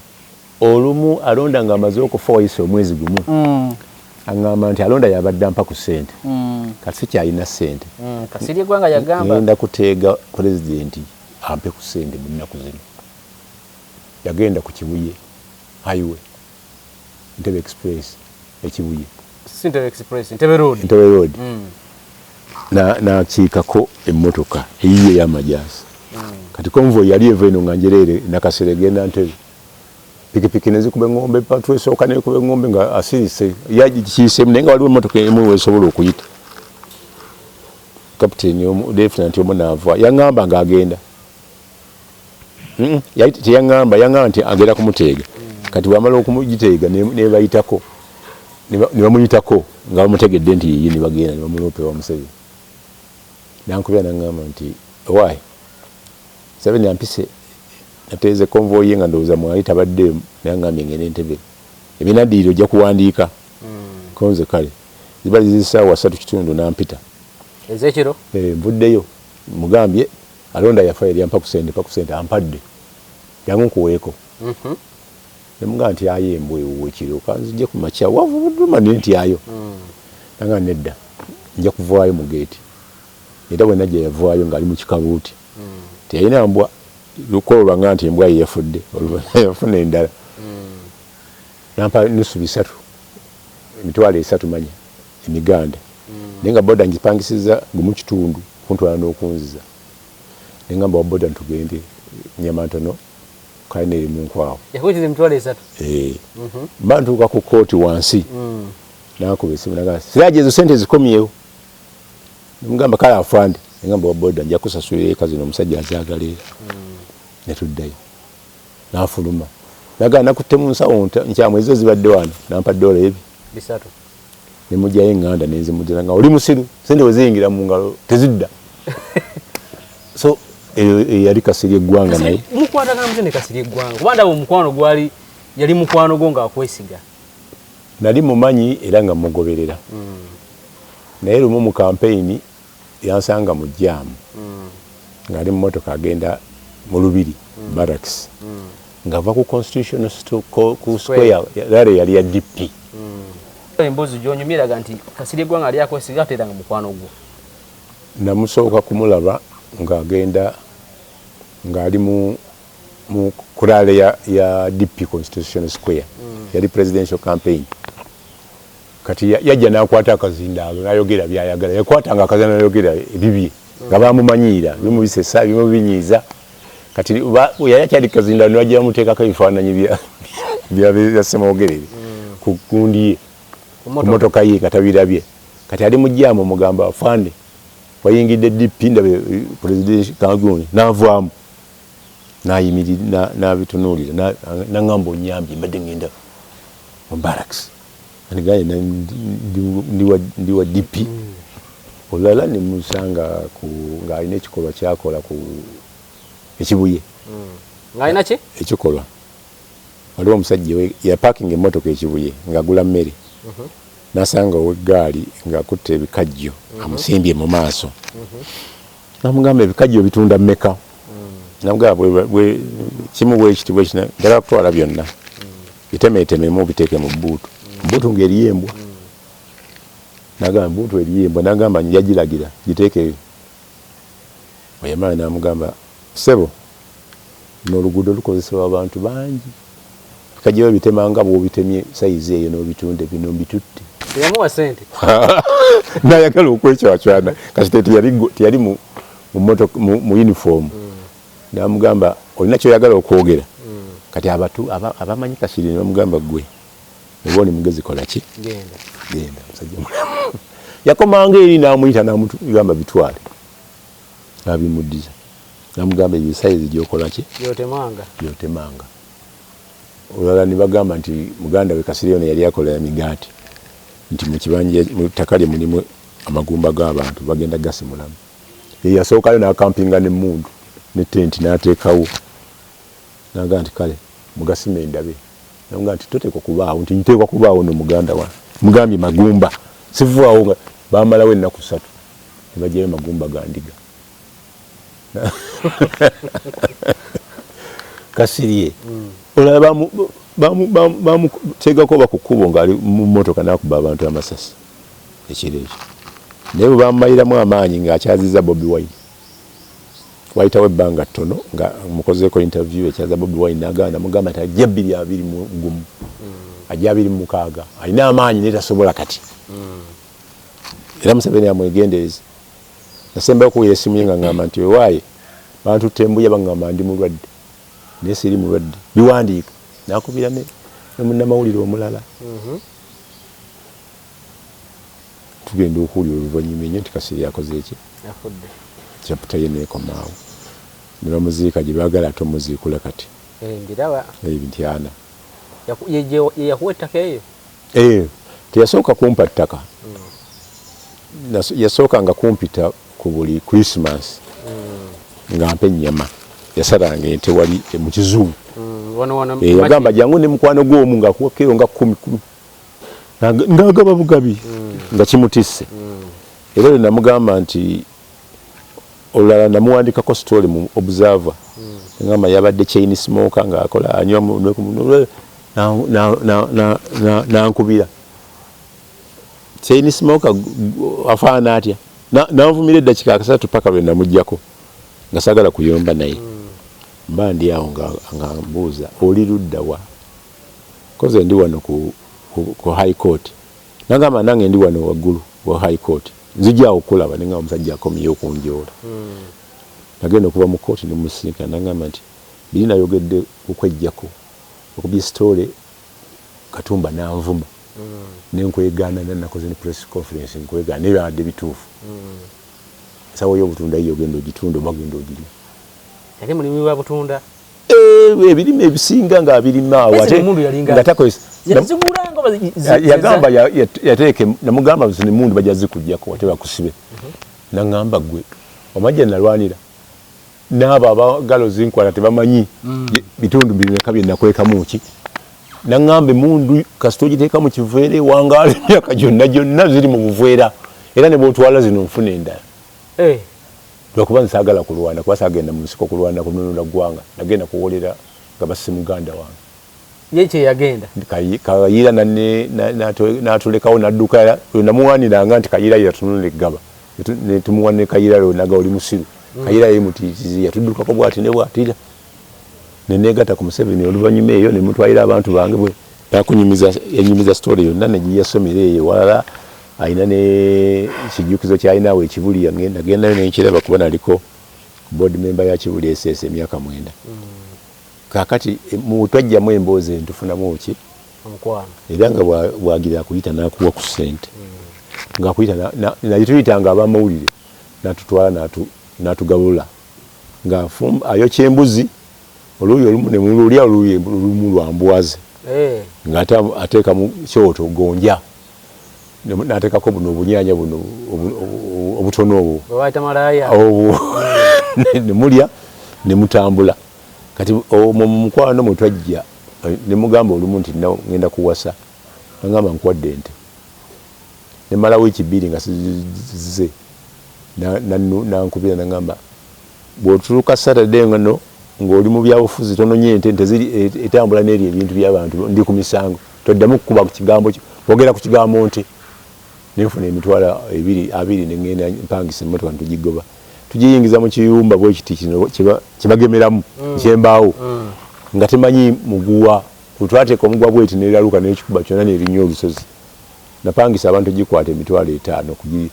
Olumu Alonda nga amaze okufa wayise omwezi gumu, aŋŋamba nti Alonda yabadde ampa ku ssente, kati sikyalina ssente. Kasirye Eggwanga yagamba. Ngenda kuteega pulezidenti ampe ku ssente mu nnaku zino. Yagenda ku Kibuye Highway, Ntebe Express ekibuye. Si Ntebe Express, Ntebe Road. Ntebe Road. N'akiikako emmotoka eyiye ey'amajaasi. Kati convoy yali eva eno nga njereere Nakasere egenda Ntebe, pikipiki nezikuba eŋŋombe, patrol esooka nekuba eŋŋombe nga asirise yagikiiseemu, naye nga waliwo emmotoka emu wesobola okuyita. Kapiteeni omu, lieutenant omu naava, yaŋŋamba ng'agenda, yali teyaŋŋamba, yaŋŋamba nti agenda kumuteega. Kati bwamala okumugiteega nebayitako, ne bamuyitako nga bamutegedde nti yeye, ne bagenda ne bamuloopa ewa Museveni. Nankubira naŋŋamba nti owaayi Museveni ampise, nateeze convoy ye nga ndowooza mwali tabaddeemu, naye aŋŋambye ngende Entebbe, ebinaddirira ojja kuwandiika. Konze kale ziba ziri 3:15 nampita. Ezekiro. Nvuddeyo, mugambye Alonda yafa, yali ampa ku sente, pa ku sente ampadde, jangu nkuweeko. Nemugamba nti ayo embwa ewuwo ekiro, kanzije ku makya wavuduma nentyayo. Nanga nedda, nja kuvaayo mu geeti. Era bwe najja yavaayo ng'ali mu kikabuuti, teyalina mbwa, lukololwa nga nti embwa ye yafudde, oluvannyuma yafuna endala. Nampa nusu bisatu, 30,000 manya emiganda, naye nga boda ngipangisiza 1.5 kuntwala n'okunziza. Nengamba wa boda ntugende nyama ntono kalina eri mu nkwawo. Yakuyitiza 30,000? Eh. Mba ntuuka ku kooti wansi, nakuba esimu nagamba Siraje ezo sente zikomyewo. Nemugamba kale afande, nengamba wa boda nja kusasulira eka zino omusajja azaagala era. Netuddayo nafuluma nagamba nakutte mu nsawo nkyamu ezo zibadde wano, nampa dola ebi 300. Nemugyayo eŋŋanda nenzimudira nga oli musiru, sente bwe ziyingira mu ngalo tezidda. So eyo yali Kasirye Eggwanga naye. Mukwatagana mutya ne Kasirye Eggwanga? Kuba ndaba omukwano gwali, yali mukwano gwo ng'akwesiga. Nali mumanyi era nga mugoberera, naye lumu mu kampeyini yansanga mu jaamu ng'ali mu motoka agenda mu Lubiri Barracks, ng'ava ku Constitutional ku square, rally yali ya DP. Emboozi gy'onyumiraga nti Kasirye Eggwanga yali akwesiga ate era nga mukwano gwo. Namusooka kumulaba ng'agenda ng'ali mu ku rally ya DP Constitutional Square, yali presidential campaign. Kati yajja n'akwata akazindaalo n'ayogera by'ayagala, yakwatanga akazindaalo n'ayogera ebibye nga bamumanyiira, bimu bisesa bimu binyiiza. Kati yali akyali kazindaalo ne bajja bamuteekako ebifaananyi bya Ssemwogerere ku gundi ye, ku motoka ye, nga tabirabye. Kati ali mu jaamu, omugamba afande wayingidde DP, ndabe president kaguni, n'avaamu n'ayimirira n'abitunuulira, n'aŋŋamba onyambye, mbadde ngenda mu barracks anigaye ndi wa DP. Olulala ne musanga ng'alina ekikolwa kyakola ku Ekibuye. Ng'alina ki? Ekikolwa. Waliwo omusajja yapakinga emmotoka Ekibuye ng'agula mmere, n'asanga ow'eggaali ng'akutte ebikajjo amusimbye mu maaso, namugamba ebikajjo bitunda mmeka? Namugamba kimu bwekiti bwekiti, njagala kutwala byonna, bitemeetememu obiteeke mu bbuutu. Bbuutu ng'eriyo embwa. Nagamba bbuutu eriyo embwa, nagamba njagiragira giteekeyo. Bwe yamala n'amugamba ssebo, luno oluguudo lukozesebwa abantu bangi, bikajjo bitema nga bw'obitemye sayizi eyo n'obitunda, bino mbitutte. Teyamuwa ssente? Nayagala okwecwacwana kasite teyali mu uniform. Namugamba olina kyoyagala okwogera? Kati abamanyi Kasirye ne bamugamba gwe oba oli mugezi kola ki, genda. Musajja mulamu yakomanga eri n'amuyita n'amugamba bitwale. Nabimuddiza, namugamba eyo sayizi gyokola ki, gyotemanga. Gyotemanga. Olulala ne bagamba nti muganda we Kasirye ono yali akola emigaati, nti mu kibanja mu ttaka lye mulimu amagumba g'abantu, bagenda gasimulamu. Ye yasookayo n'akampinga n'emmundu ne tenti n'ateekawo, n'agamba nti kale mugasime ndabe. Namugamba nti toteekwa kubaawo, nti nteekwa kubaawo no muganda wange, mugambye magumba sivaawo. Nga bamalawo ennaku 3 ne baggyayo magumba ga ndiga. Kasirye olala bamuteekako oba ku kkubo ng'ali mu mmotoka n'akuba abantu amasasi ekiro ekyo, naye bwe bamumaliramu amaanyi ng'akyaziza Bobi Wine, wayitawo ebbanga ttono nga mukozeeko interview ekyaza Bobi Wine, n'agamba, namugamba nti ajja 2021, ajja 26, alina amaanyi naye tasobola kati. Era Museveni amwegendereze. Nasembayo okuwulira essimu ye nga ngamba nti wewaaye bantutte embuya, baŋŋamba ndi mulwadde naye siri mulwadde, biwandiika. Nakubira ne munnamawulire omulala. Tugenda okuwulira oluvannyuma ennyo nti Kasirye akoze eki, chapter ye neekomaawo ne bamuziika gye baagala ate omuziikula kati. Mbiraba. Ntyana. Ye yakuwa ettaka eyo? Teyasooka kumpa ttaka. Yasooka nga kumpita ku buli Christmas nga mpa ennyama, yasalanga ente wali mu kizungu. Wano Yagamba jangu ne mukwano gw'omu ng'akuwa kiro nga kumi kumi, ng'agaba bugabi nga kimutisse. Era lwe namugamba nti olulala namuwandikako story mu Observer, ngamba yabadde chain smoker ng'akola anywa nankubira chain smoker afaana atya. Nanvumira eddakiika akasatu paka lwe namugjako nga saagala kuyomba naye. Mba ndi awo nga mbuuza, oli ludda wa? Koze ndi wano ku High Court. Nagamba nange ndi wano waggulu wa High Court, nzija awo okulaba. Nenga omusajja akomyeyo okunjoola. Nagenda okuva mu kooti nemusinkana, nagamba nti biri nayogedde kukwejjako okubye story Katumba nanvuma nenkwegaana, nakoze ne press conference nkwegaana, naye byabadde bituufu. Ensawo y'obutunda yiyo, genda ogitunda oba genda ogirya. Yali mulimi wa butunda? Ebirime ebisinga ng'abirima awo. Ese ate emundu yalinga nga takozesa. Yazigulanga oba Yagamba yateeka namugamba zino emundu bajja zikugjako ate bakusibe. Naŋŋamba gwe omajja nalwanira n'abo abagalo zinkwata tebamanyi bitundu bimeka bye nakwekamu ki. Naŋŋamba emundu kasita ogiteeka mu kiveera ewangaala emyaka gyonna gyonna, ziri mu buveera, era ne bwotwala zino nfuna endala. Lwakuba nsaagala kulwana, kuba saagenda mu nsiko kulwana kununula ggwanga, nagenda kuwolera nga basse muganda wange. Ye kyeyagenda. Kayiira n'atulekawo n'adduka. Namuwaniranga nti Kayiira ye yatunula eggaba, netumuwa ne Kayiira naga oli musiru. Kayiira ye mutiitizi yatuddukako bwati ne bwati, neneegatta ku Museveni oluvannyuma eyo nemutwalira abantu bange bwe nakunyumiza, yanyumiza story yonna negiyasomera eyo ewalala. Alina ne kijjukizo kyalina awo ekibuli, nagendayo nenkiraba kuba naliko board member ya Kibuli SS emyaka 9. Kakati twajjamu emboozi entufunamu ki omukwano. Era nga bwagira akuyita n'akuwa ku ssente, ng'akuyita naye tuyitanga abamawulire n'atutwala n'atugabula ng'afumba ayokya embuzi oluuyi olumu ne mululya, oluuyi olumu lwa mbwaze. Ng'ate ateeka mu kyoto gonja, n'ateekako buno obunyaanya buno obutono obwo bwe bayita malaaya. Obwo ne mulya ne mutambula. Kati omwo mu mukwano mwe twajja ne mugamba olumu nti ngenda kuwasa, nagamba nkuwadde ente. Nemala wiiki 2 nga sizize, nankubira nagamba bw'otuuka Saturday ngano ng'oli mu byabufuzi tononye ente, ente ziri etambula n'eri ebintu by'abantu, ndi ku misango, toddamu kukuba ku kigambo kwogera ku kigambo nte. Nenfuna 200,000 nengenda mpangisa emmotoka nitugigoba tugiyingiza mu kiyumba bwekiti kino kyebagemeramu ekyembaawo nga temanyi muguwa. Twateeka omuguwa bweti neraluka nekikuba kyonna nerinnya olusozi. Napangisa abantu gikwata 50,000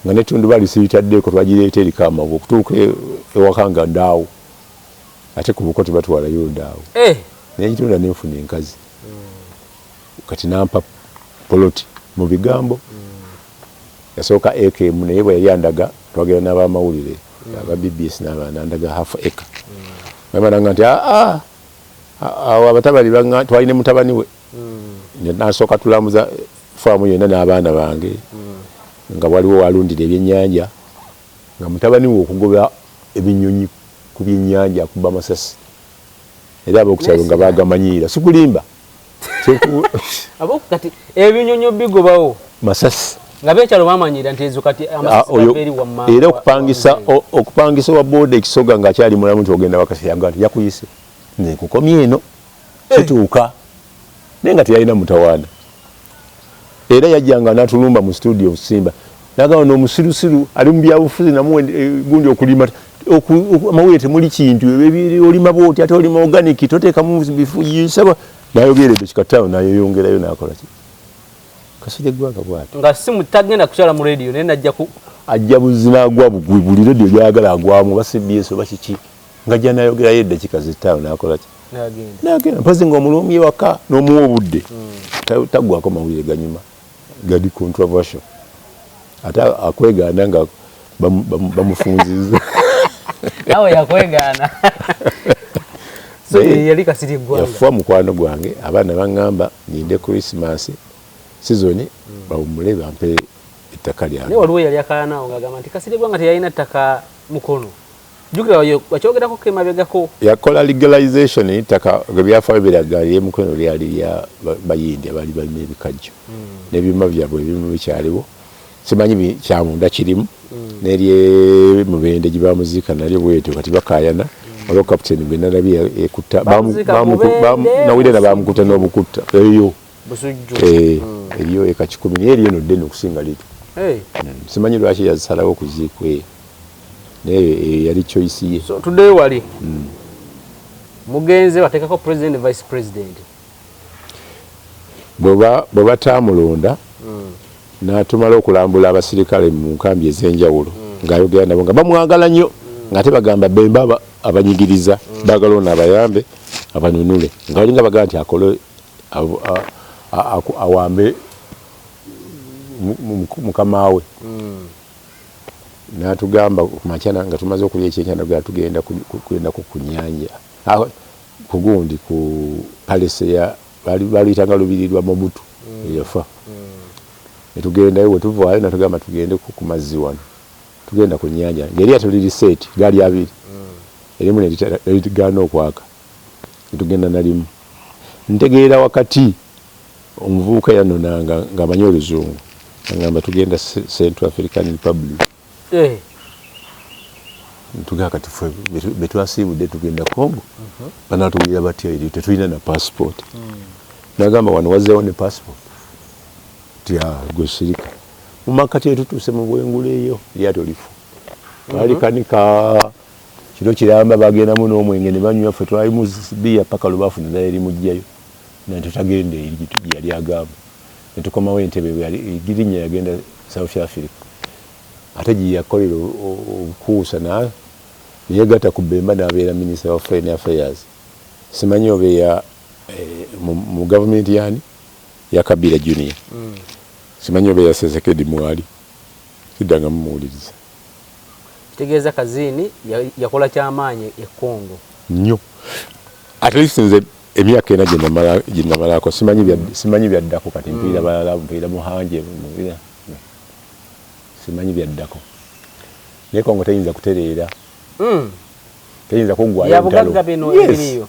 nga netundubaali siritaddeeko, twagireeta eriko amabwa okutuuka ewaka nga ndaawo, ate ku buko tebatwalayo ndaawo. Nengitunda nenfuna enkazi. Kati nampa poloti mu bigambo yasooka akm, naye bwe yali andaga twagenda n'abamawulire. Aba BBS n'abanandaga half acre. Bamananga nti aa awo abatabani banga twalina mutabani we. Nasooka tulambuza faamu yonna n'abaana bange. Nga waliwo walundira ebyennyanja, nga mutabani we okugoba ebinyonyi ku byennyanja akuba amasasi, era ab'okukyalo nga bagamanyiira. Sikulimba. Kati ebinyonyi bigobawo masasi nga bekyalo bamanyira nti ezo kati amasasi gava eri wamma. Era okupangisa wa boda ekisoga ng'akyali mulamu nti ogenda wakati, yaga nti yakuyise nze nkukomye eno kituuka, naye nga teyalina mutawaana. Era yajjanga n'atulumba mu studio Simba, nagamba n'omusirusiru ali mu byabufuzi namuwe gundi okulima amawulire temuli kintu, olima bwoti ate olima organic toteekamu bifu yisaba. Nayogera eddakiika 5 nayeyongerayo nakola ki Kasirye Ggwanga bwati. Nga si tagenda kukyala mu radio naye najja ku ajja buzina agwa bugwi buli radio gyayagala agwamu oba CBS oba kiki, ng'ajja nayogerayo eddakiika 5 nakola ki nagenda. Mpozi ng'omulumbi waka n'omuwa obudde, taggwako mawulire ganyuma gali controversial, ate akwegaana nga bamufunziza. Nawe yakwegaana. So yali Kasirye Ggwanga. Yafa mukwano gwange. Abaana baŋŋamba ninde Christmas season bawummule bampe ettaka lyange. Naye waliwo yali akayanaawo ng'agamba nti Kasirye Ggwanga teyalina ttaka Mukono. Jjukira wakyogerako ko emabegako. Yakola legalization ettaka ebyafaayo biraga ery'Emukono lyali lya Bayindi abaali balina ebikajjo n'ebyuma byabwe ebimu bikyaliwo, simanyi kyamunda kirimu n'ery'Emubende gye bamuziika nalyo bwetyo. Kati bakaayana, waliwo captain gwe nalabye ekutta nawulira na bamukutta n'obukutta eyo eriyo eka 1,000, naye eriyo eno ddene okusinga liri. Simanyi lwaki yazisalawo okuziikwa eyo, naye yali choice ye. So tuddeyo wali mugenze bateekako president, vice president. Bwe bataamulonda, n'atumala okulambula abasirikale mu nkambi ez'enjawulo ng'ayogera nabo nga bamwagala nnyo, ng'ate bagamba Bemba abanyigiriza, baagala ono abayambe abanunule, nga balinga bagamba nti akole awambe mukama we. N'atugamba kumakya nga tumaze okulya ekyenkya, nagamba tugenda kugendako ku nnyanja kugundi ku palace ya baluyitanga lubiri lwa Mobutu eyafa. Netugendayo, wetuvaayo natugamba tugende ku mazzi wano, tugenda ku nnyanja ng'eryato liri seeti gaali abiri, erimu nerigaana okwaka, netugenda nalimu. Ntegeera wakati omuvubuka yanonanga ng'amanyi oluzungu, agamba tugenda Central African Republic. Ntugamba kati ffe betwasiibudde tugenda Congo, banatuwulira batya eri tetulina na passport? Nagamba wano wazzeewo ne passport ti gwe sirika. Mu makkati etutuuse mu bwengula eyo eryato lifu balikanika kiro kiramba, bagendamu n'omwenge ne banywa, ffe twalimu bbiya paka lwe baafuna ddala erimugjayo natutagenda eri gye yali agamba. Netukomawo Entebbe, girinnya yagenda South Africa ate gye yakolera obukuusa neyegatta ku Bemba n'abeera Minister wa Foreign Affairs, simanyi oba eya mu gavumenti yani ya Kabila Junior, simanyi oba eya Tshisekedi mwali, siddanga mumuwuliriza. Kitegeeza Kazini yakola kyamaanyi e Congo. Nnyo. At least nze emyaka 4 gye namalako simanyi byaddako. Kati mpulira balala, mpulira Muhanje, simanyi byaddako, naye Congo teyinza kutereera, teyinza kuggwayo. Byabugagga bino ebiriyo.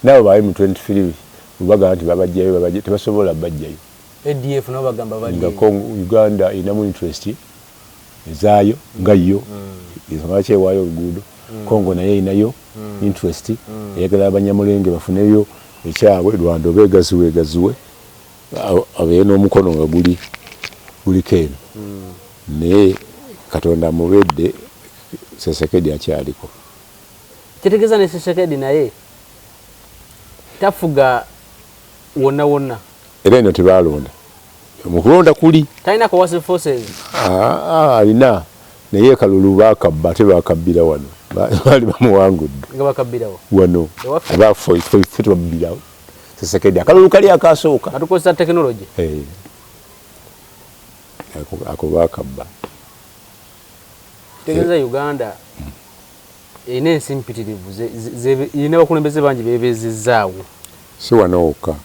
Nabo bali mu 23 bagamba nti babajjayo, tebasobola bajjayo. ADF nabo bagamba bali nga Uganda erinamu interest ezaayo nga yo, ensonga lwaki ewaayo oluguudo. Congo naye erinayo interest, eyagala Abanyamulenge bafuneyo ekyabwe. Rwanda oba egaziwe egaziwe abeere n'omukono nga guli guliko eno, naye Katonda amubedde Tshisekedi akyaliko. Kitegeeza ne Tshisekedi naye tafuga wonna wonna. Era eno tebalonda mukulonda kuli. Talina coercive forces. Alina, naye kalulu bakabba, ate bakabbira wano, baali bamuwangudde. Nga bakabbirawo? Wano abafe tubabbirawo Tshisekedi akalulu kali akasooka. Atukozesa technology. Ako bakabba. Tegeeza Uganda erina ensi mpitirivu, erina abakulembeze bangi beebeezezzaawo. Si wano wokka,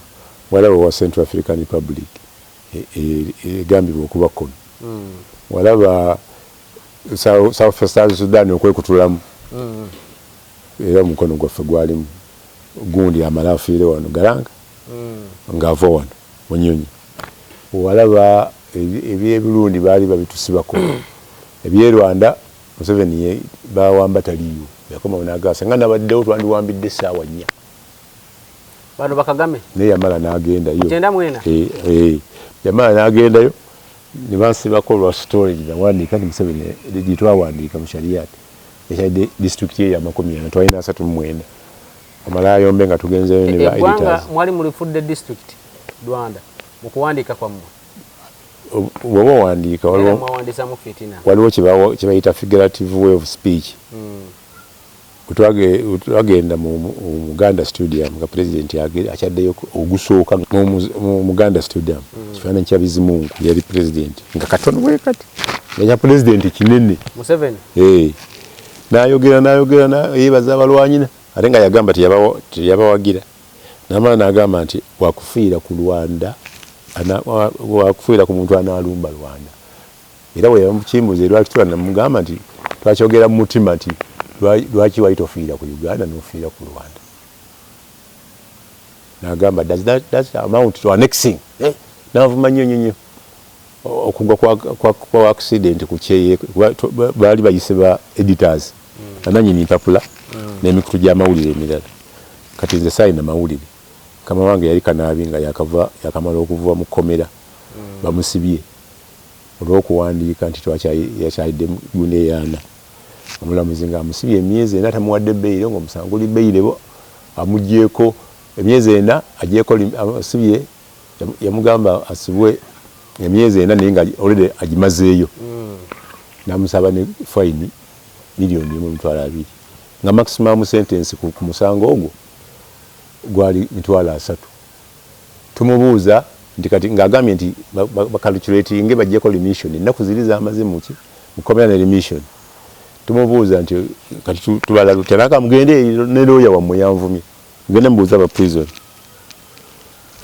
walaba wa Central African Republic egambibwa okuba kono, walaba South Sudan okwekutulamu, era omukono gwaffe gwalimu. Gundi amala afiire wano Garang ng'ava wano mu nyonyi. Walaba eby'eBurundi baali babitusibako, eby'e Rwanda Museveni bawamba taliiwo, yakomawo n'agasa nga nabaddewo twandiwambidde essaawa 4. Bano bakagame. Naye yamala n'agendayo. 94. Yamala n'agendayo ne bansibako olwa story nawandiika nti Museveni gye twawandiika mu Shariat ekyadde district ye ya 40, twalina 39, amala ayombe nga tugenzeyo ne ba Eggwanga editors. Mwali mulifudde district Rwanda mu kuwandiika kwammwe? Bw'oba owandiika Era waliwo mwawandiisamu fitina. Waliwo kye bayita figurative way of speech. Bwe twagenda mu Muganda Stadium nga president akyaddeyo ogusooka mu Muganda Stadium, kifaananyi kya Bizimungu yali president nga katono bwe kati, nga kya president kinene. Museveni. Eh. N'ayogera n'ayogera yeebaza abalwanyina, ate nga yagamba teyabawagira, namala n'agamba nti wakufiira ku Rwanda, wakufiira ku muntu anaalumba Rwanda. Era bwe yamukimbuuza lwaki tulwana, namugamba nti twakyogera mu mutima nti lwaki wali tofiira ku Uganda n'ofiira ku Rwanda? N'agamba, does that amount to annexing? Eh, n'avuma nnyo nnyo nnyo. Okugwa kwa accident ku kyeye baali bayise ba editors, bananyini mpapula n'emikutu gy'amawulire emirala. Kati nze saalina mawulire, kama wange yali Kanaabi nga yakava yakamala okuva mu kkomera, bamusibye olw'okuwandiika nti yakyalidde gundi eyaana. Omulamuzi ng'amusibye emyezi 4, tamuwadde bail, ng'omusango guli bailable, amugyeko emyezi 4, agyeko asibye, yamugamba asibwe emyezi 4 naye nga already agimazeeyo, namusaba ne fine 1,200,000, nga maximum sentence ku musango ogwo gwali 30,000. Tumubuuza nti kati ng'agambye nti bacalculatinge baggyeko remission, ennaku ziri zamaze muki mukomera ne remission. Tumubuuza nti kati tubala lutya? Naga mugende eri ne lawyer wammwe yanvumye, mugende mubuuze aba prison.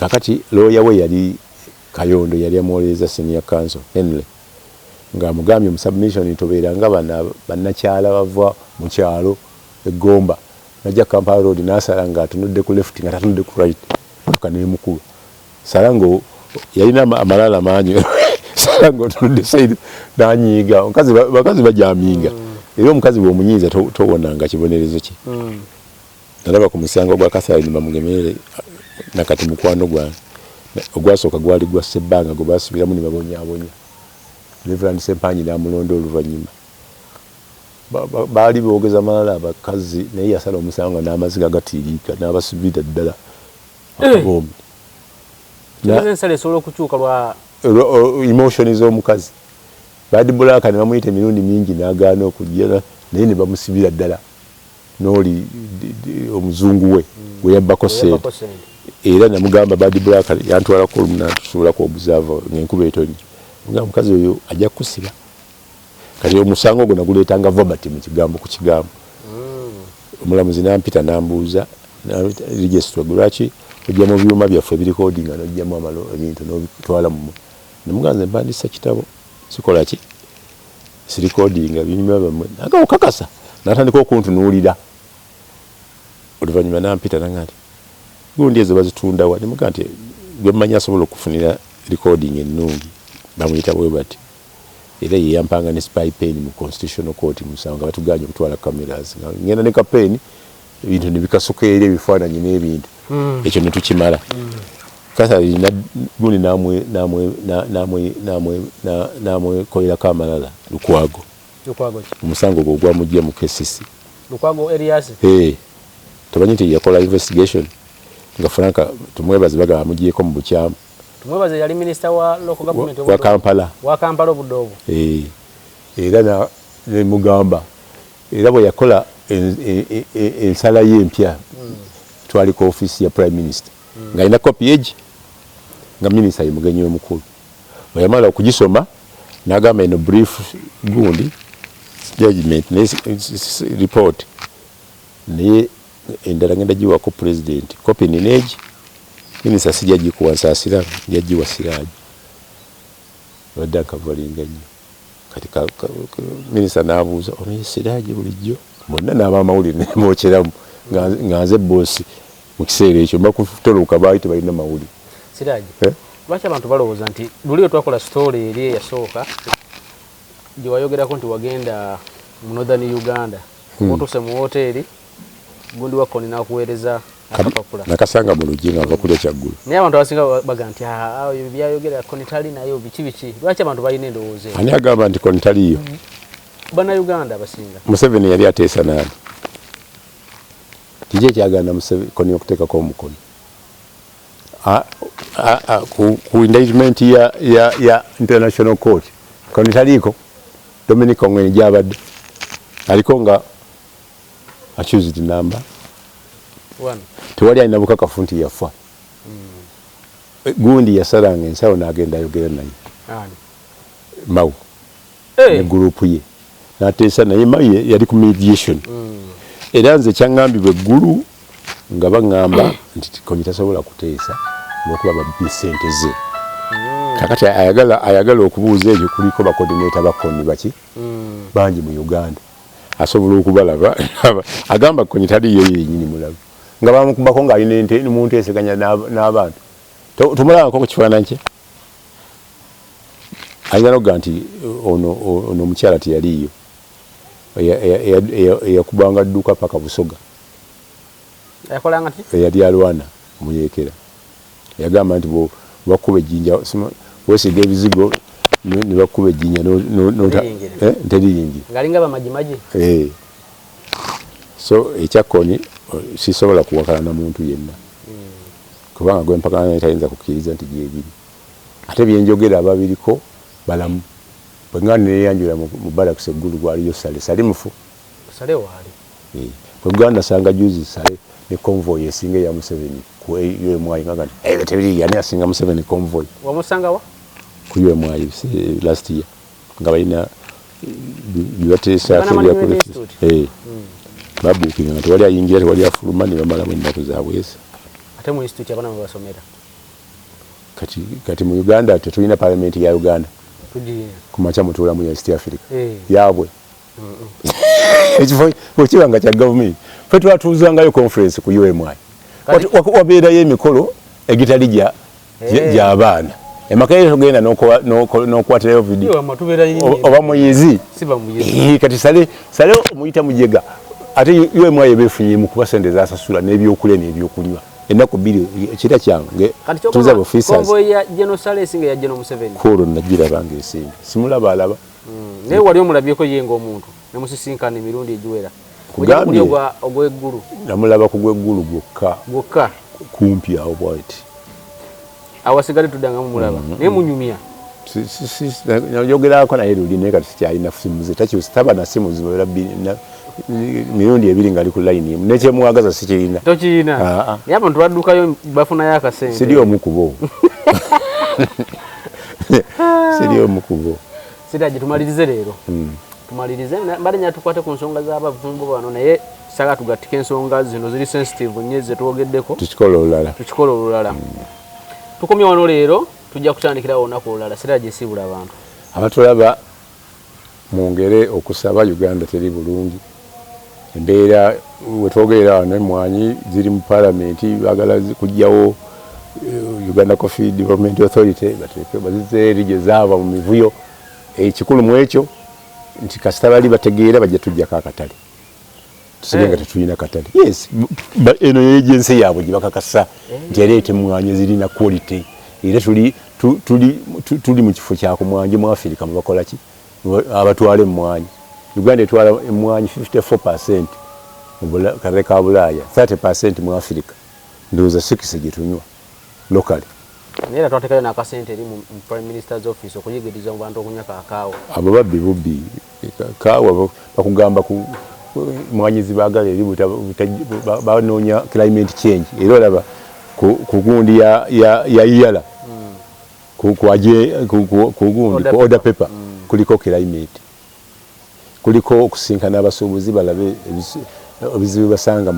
Kakati lawyer we yali Kayondo, yali amuwolereza senior counsel Henry, ng'amugambye mu submission tobeeranga bannakyala bava mu kyalo egomba najja Kampala Road n'asala ng'atunudde ku left nga tatunudde ku right, motoka nemukuba. Sala ngo yalina amalala mangi, sala ng'otunudde side, n'anyiiga. Bakazi bajaminga, era omukazi bw'omunyiiza towonanga kibonerezo kye. Nalaba ku musango gwa Catherine Bamugemerere, nakati mukwano gwange, ogwasooka gwali gwa Sebbanga gwe basibiramu ne babonyaabonya. Reverend Sempanyi n'amulonda oluvannyuma. Baali boogeza malala abakazi, naye yasala omusango nga n'amaziga gatiiriika, n'abasibira ddala akabombe. Kitegeeza ensala esobola okukyuka lwa Emotion z'omukazi. Bad Black ne bamuyita emirundi mingi n'agaana okujja, naye ne bamusibira ddala n'oli omuzungu we gwe yabbako sente. Yabbako sente. Era namugamba Bad Black yantwalako olumu natusuulako observer ng'enkuba etonnya, mugamba mukazi oyo ajja kukusiba. Kati omusango ogwo naguleetanga verbatim, kigambo ku kigambo. Omulamuzi nampita nambuuza, registrar, gwe lwaki ojja mu byuma byaffe ebirikodinga n'ojjamu amalo ebintu n'obitwala mu? Nemugamba nze mpandisa kitabo, sikola ki, sirikodinga binyuma byammwe. Naga okakasa? Natandika okuntunuulira. Oluvannyuma nampita nanga nti gundi ezo bazitundawa? Nemugamba nti gwe mmanyi asobola okufunira recording ennungi bamuyita bwe bati. Era ye yampanga ne spy pen mu Constitutional Court musango nga batuganye okutwala cameras, nga ngenda ne kapeni, ebintu ne bikasuka eri ebifaananyi n'ebintu. Ekyo ne tukimala. Catherine gundi namwekolerako amalala Lukwago. Lukwago ki? Omusango gwo ogwamujja mu KCC. Lukwago Erias. Eh, tomanyi nti yakola investigation nga Frank Tumwebaze bagamba amugyeko mu bukyamu? Tumwebaze yali minisita wa local government. Wa Kampala. Wa Kampala obudde obwo. Eh, era nemugamba, era bwe yakola ensala ye empya, twaliko ofiisi ya prime minister ng'alina kopi egi, nga minisita ye mugenyi omukulu. Bwe yamala okugisoma n'agamba eno brief gundi Judgment naye report, naye endala ngenda giwako president. Kopi nina egi, minisita sijja gikuwa, nsaasira, nja giwa Siraji, abadde akavalinga nnyo. Kati minisita n'abuuza, "Ono ye Siraji bulijjo?" Bonna n'abamawulire nembokyeramu nga nze boss mu kiseera ekyo, mbakutoloka, baali tebalina mawulire. Siraji, Eh? lwaki abantu balowooza nti luli lwe twakola story eri eyasooka gye wayogerako nti wagenda mu Northern Uganda, otuuse mu woteeri, gundi wa Kony n'akuweereza akapapula? Nakasanga mu luggi nga nva kulya kyaggulo. Naye abantu abasinga baga nti, "Ah, ah, ebyo byayogera Kony tali nayo," biki biki. Lwaki abantu balina endowooza eyo? Ani agamba nti Kony taliiyo? Bannayuganda abasinga. Museveni yali ateesa naani? Kiki ekyagaana Kony okuteekako omukono ku indictment ya international court? Kony taliiko. Dominic Ongwen gyabadde aliko nga accused number one. Tewali alina bukakafu nti yafa. Gundi yasalanga ensawo n'agenda ayogera naye. Ani? Mao. Eh, ne group ye n'ateesa naye. Mao yali ku mediation. Era nze kyaŋŋambibwa eggulu nga baŋŋamba nti Kony tasobola kuteesa olwokuba babbye sente ze. Kakati ayagala okubuuza ekyo, kuliko ba coordinator ba Kony baki bangi mu Uganda, asobola okubalaba. Agamba Kony taliyo yenyini mulalu nga bamukubako ng'alina ente mu nteeseganya n'abantu. Tomulabako ku kifaananyi kye? Ayinza nokuga nti ono omukyala teyaliiyo eyakubanga dduka paka Busoga. Yakolanga ki? Eyali alwana muyekera, yagamba nti bakuba ejjinja, wesiga ebizigo ne bakuba ejjinja Teriyingira. Teriyingira. Ng'alinga bamajimaji. Eh. So ekya Kony sisobola kuwakana na muntu yenna, kubanga gwe mpakana naye tayinza kukkiriza nti gyebiri, ate byenjogera ababiriko balamu. Bwe nga neyanjula mu barracks eggulu, gwaliyo Sale. Sale mufu? Sale waali. Eh, bwe gwa nasanga juzi Sale ne convoy esinga eya Museveni ku UMI, nga nti, "Eh, tebiri, yani asinga Museveni convoy?" Wamusanga wa? Ku UMI last year, nga balina byebateesaako. Uganda Management Institute? Eh, babuukinga nga tewali ayingira, tewali afuluma, ne bamalamu ennaku zaabwe ezi. Ate mu institute abaana mwe basomera. Kati mu Uganda tetulina parliament ya Uganda? Tugirina. Ku makya mutuulamu ya East Africa? Eh. Yaabwe ekifo bwekiba nga kya gavumenti, fe twatuuzangayo conference ku UMI. Wabeerayo emikolo egitali Eh. gy'abaana. Emakerere togenda n'okwatirayo video. Wama tubeera nyinyi. Oba muyizi. Siba muyizi. Eh, kati Sale omuyita mujega, ate UMI ebeefunyemu kuba sente zasasula n'ebyokulya n'ebyokunywa ennaku 2 ekira kyange. Kati tuza officers. Convoy ya General Saleh esinga ya General Museveni? Kwolwo nagiraba ng'esinga, simulaba alaba. Naye wali omulabyeko ye ng'omuntu ne musisinkana emirundi egiwera? Kugambye. Ojja kuli ogw'eggulu. Namulaba ku gw'eggulu gwokka. Gwokka. Kumpi awo bwati. Awasigale tuddangamu mulaba, naye munyumya? Nayogerako naye luli, naye kati sikyalina simu ze, takyusa, taba na simu ziwera mirundi ebiri ngaali ku layini emu, nekyemwagaza sikirina. Tokirina? Ah, ah. Naye abantu baddukayo bafunayo akasente. Siri omu kubo, siri omu kubo. Siraje, tumalirize leero, tumalirize. Mbadde nyala tukwate ku nsonga z'abavumbo bano, naye saga tugattika ensonga zino, ziri sensitive nnyo zetwogeddeko. Tukikola olulala. Tukikola olulala. Tukomye wano leero, tujja kutandikirawo olunaku olulala. Siraje, siibula abantu. Abatulaba, mwongere okusaba. Uganda teri bulungi embeera. Wetwogerera wano, emwanyi ziri mu palamenti, bagala kugyawo Uganda Coffee Development Authority, bateeke bazize eri gye zaava mu mivuyo. Ekikulu mu ekyo nti kasita bali bategeera, bajja tujjako akatale, tusige nga tetulina katale. Yes, eno agency yaabwe gye bakakasa nti ereeta emwanyi ezirina quality, era tuli mu kifo kyakumwanyi mu Africa mubakola ki abatwala emmwanyi. Uganda etwala emmwanyi 54% mu katale ka Bulaaya, 30% mu Africa, ndowooza 6 gye tunywa locally. Naye era twateekayo n'akasente eri mu Prime Minister's office okuyigiriza mu bantu okunywa kakaawo. Abo babbi bubbi kaawa. Bakugamba ku mwanyi zibaagala eri banoonya climate change, era olaba ku gundi ya EALA, ku gundi Order ku order paper kuliko climate. Kuliko okusinkana abasuubuzi balabe ebizibu basanga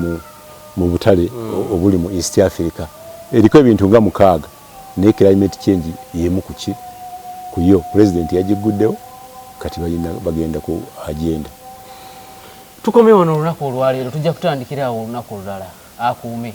mu butale obuli mu East Africa. Eriko ebintu nga 6, naye climate change yemu kuki kuyo. President yagiguddewo, kati balina bagenda ku agenda. Tukome wano olunaku olwaleero, tujja kutandikira awo olunaku olulala. Akuume.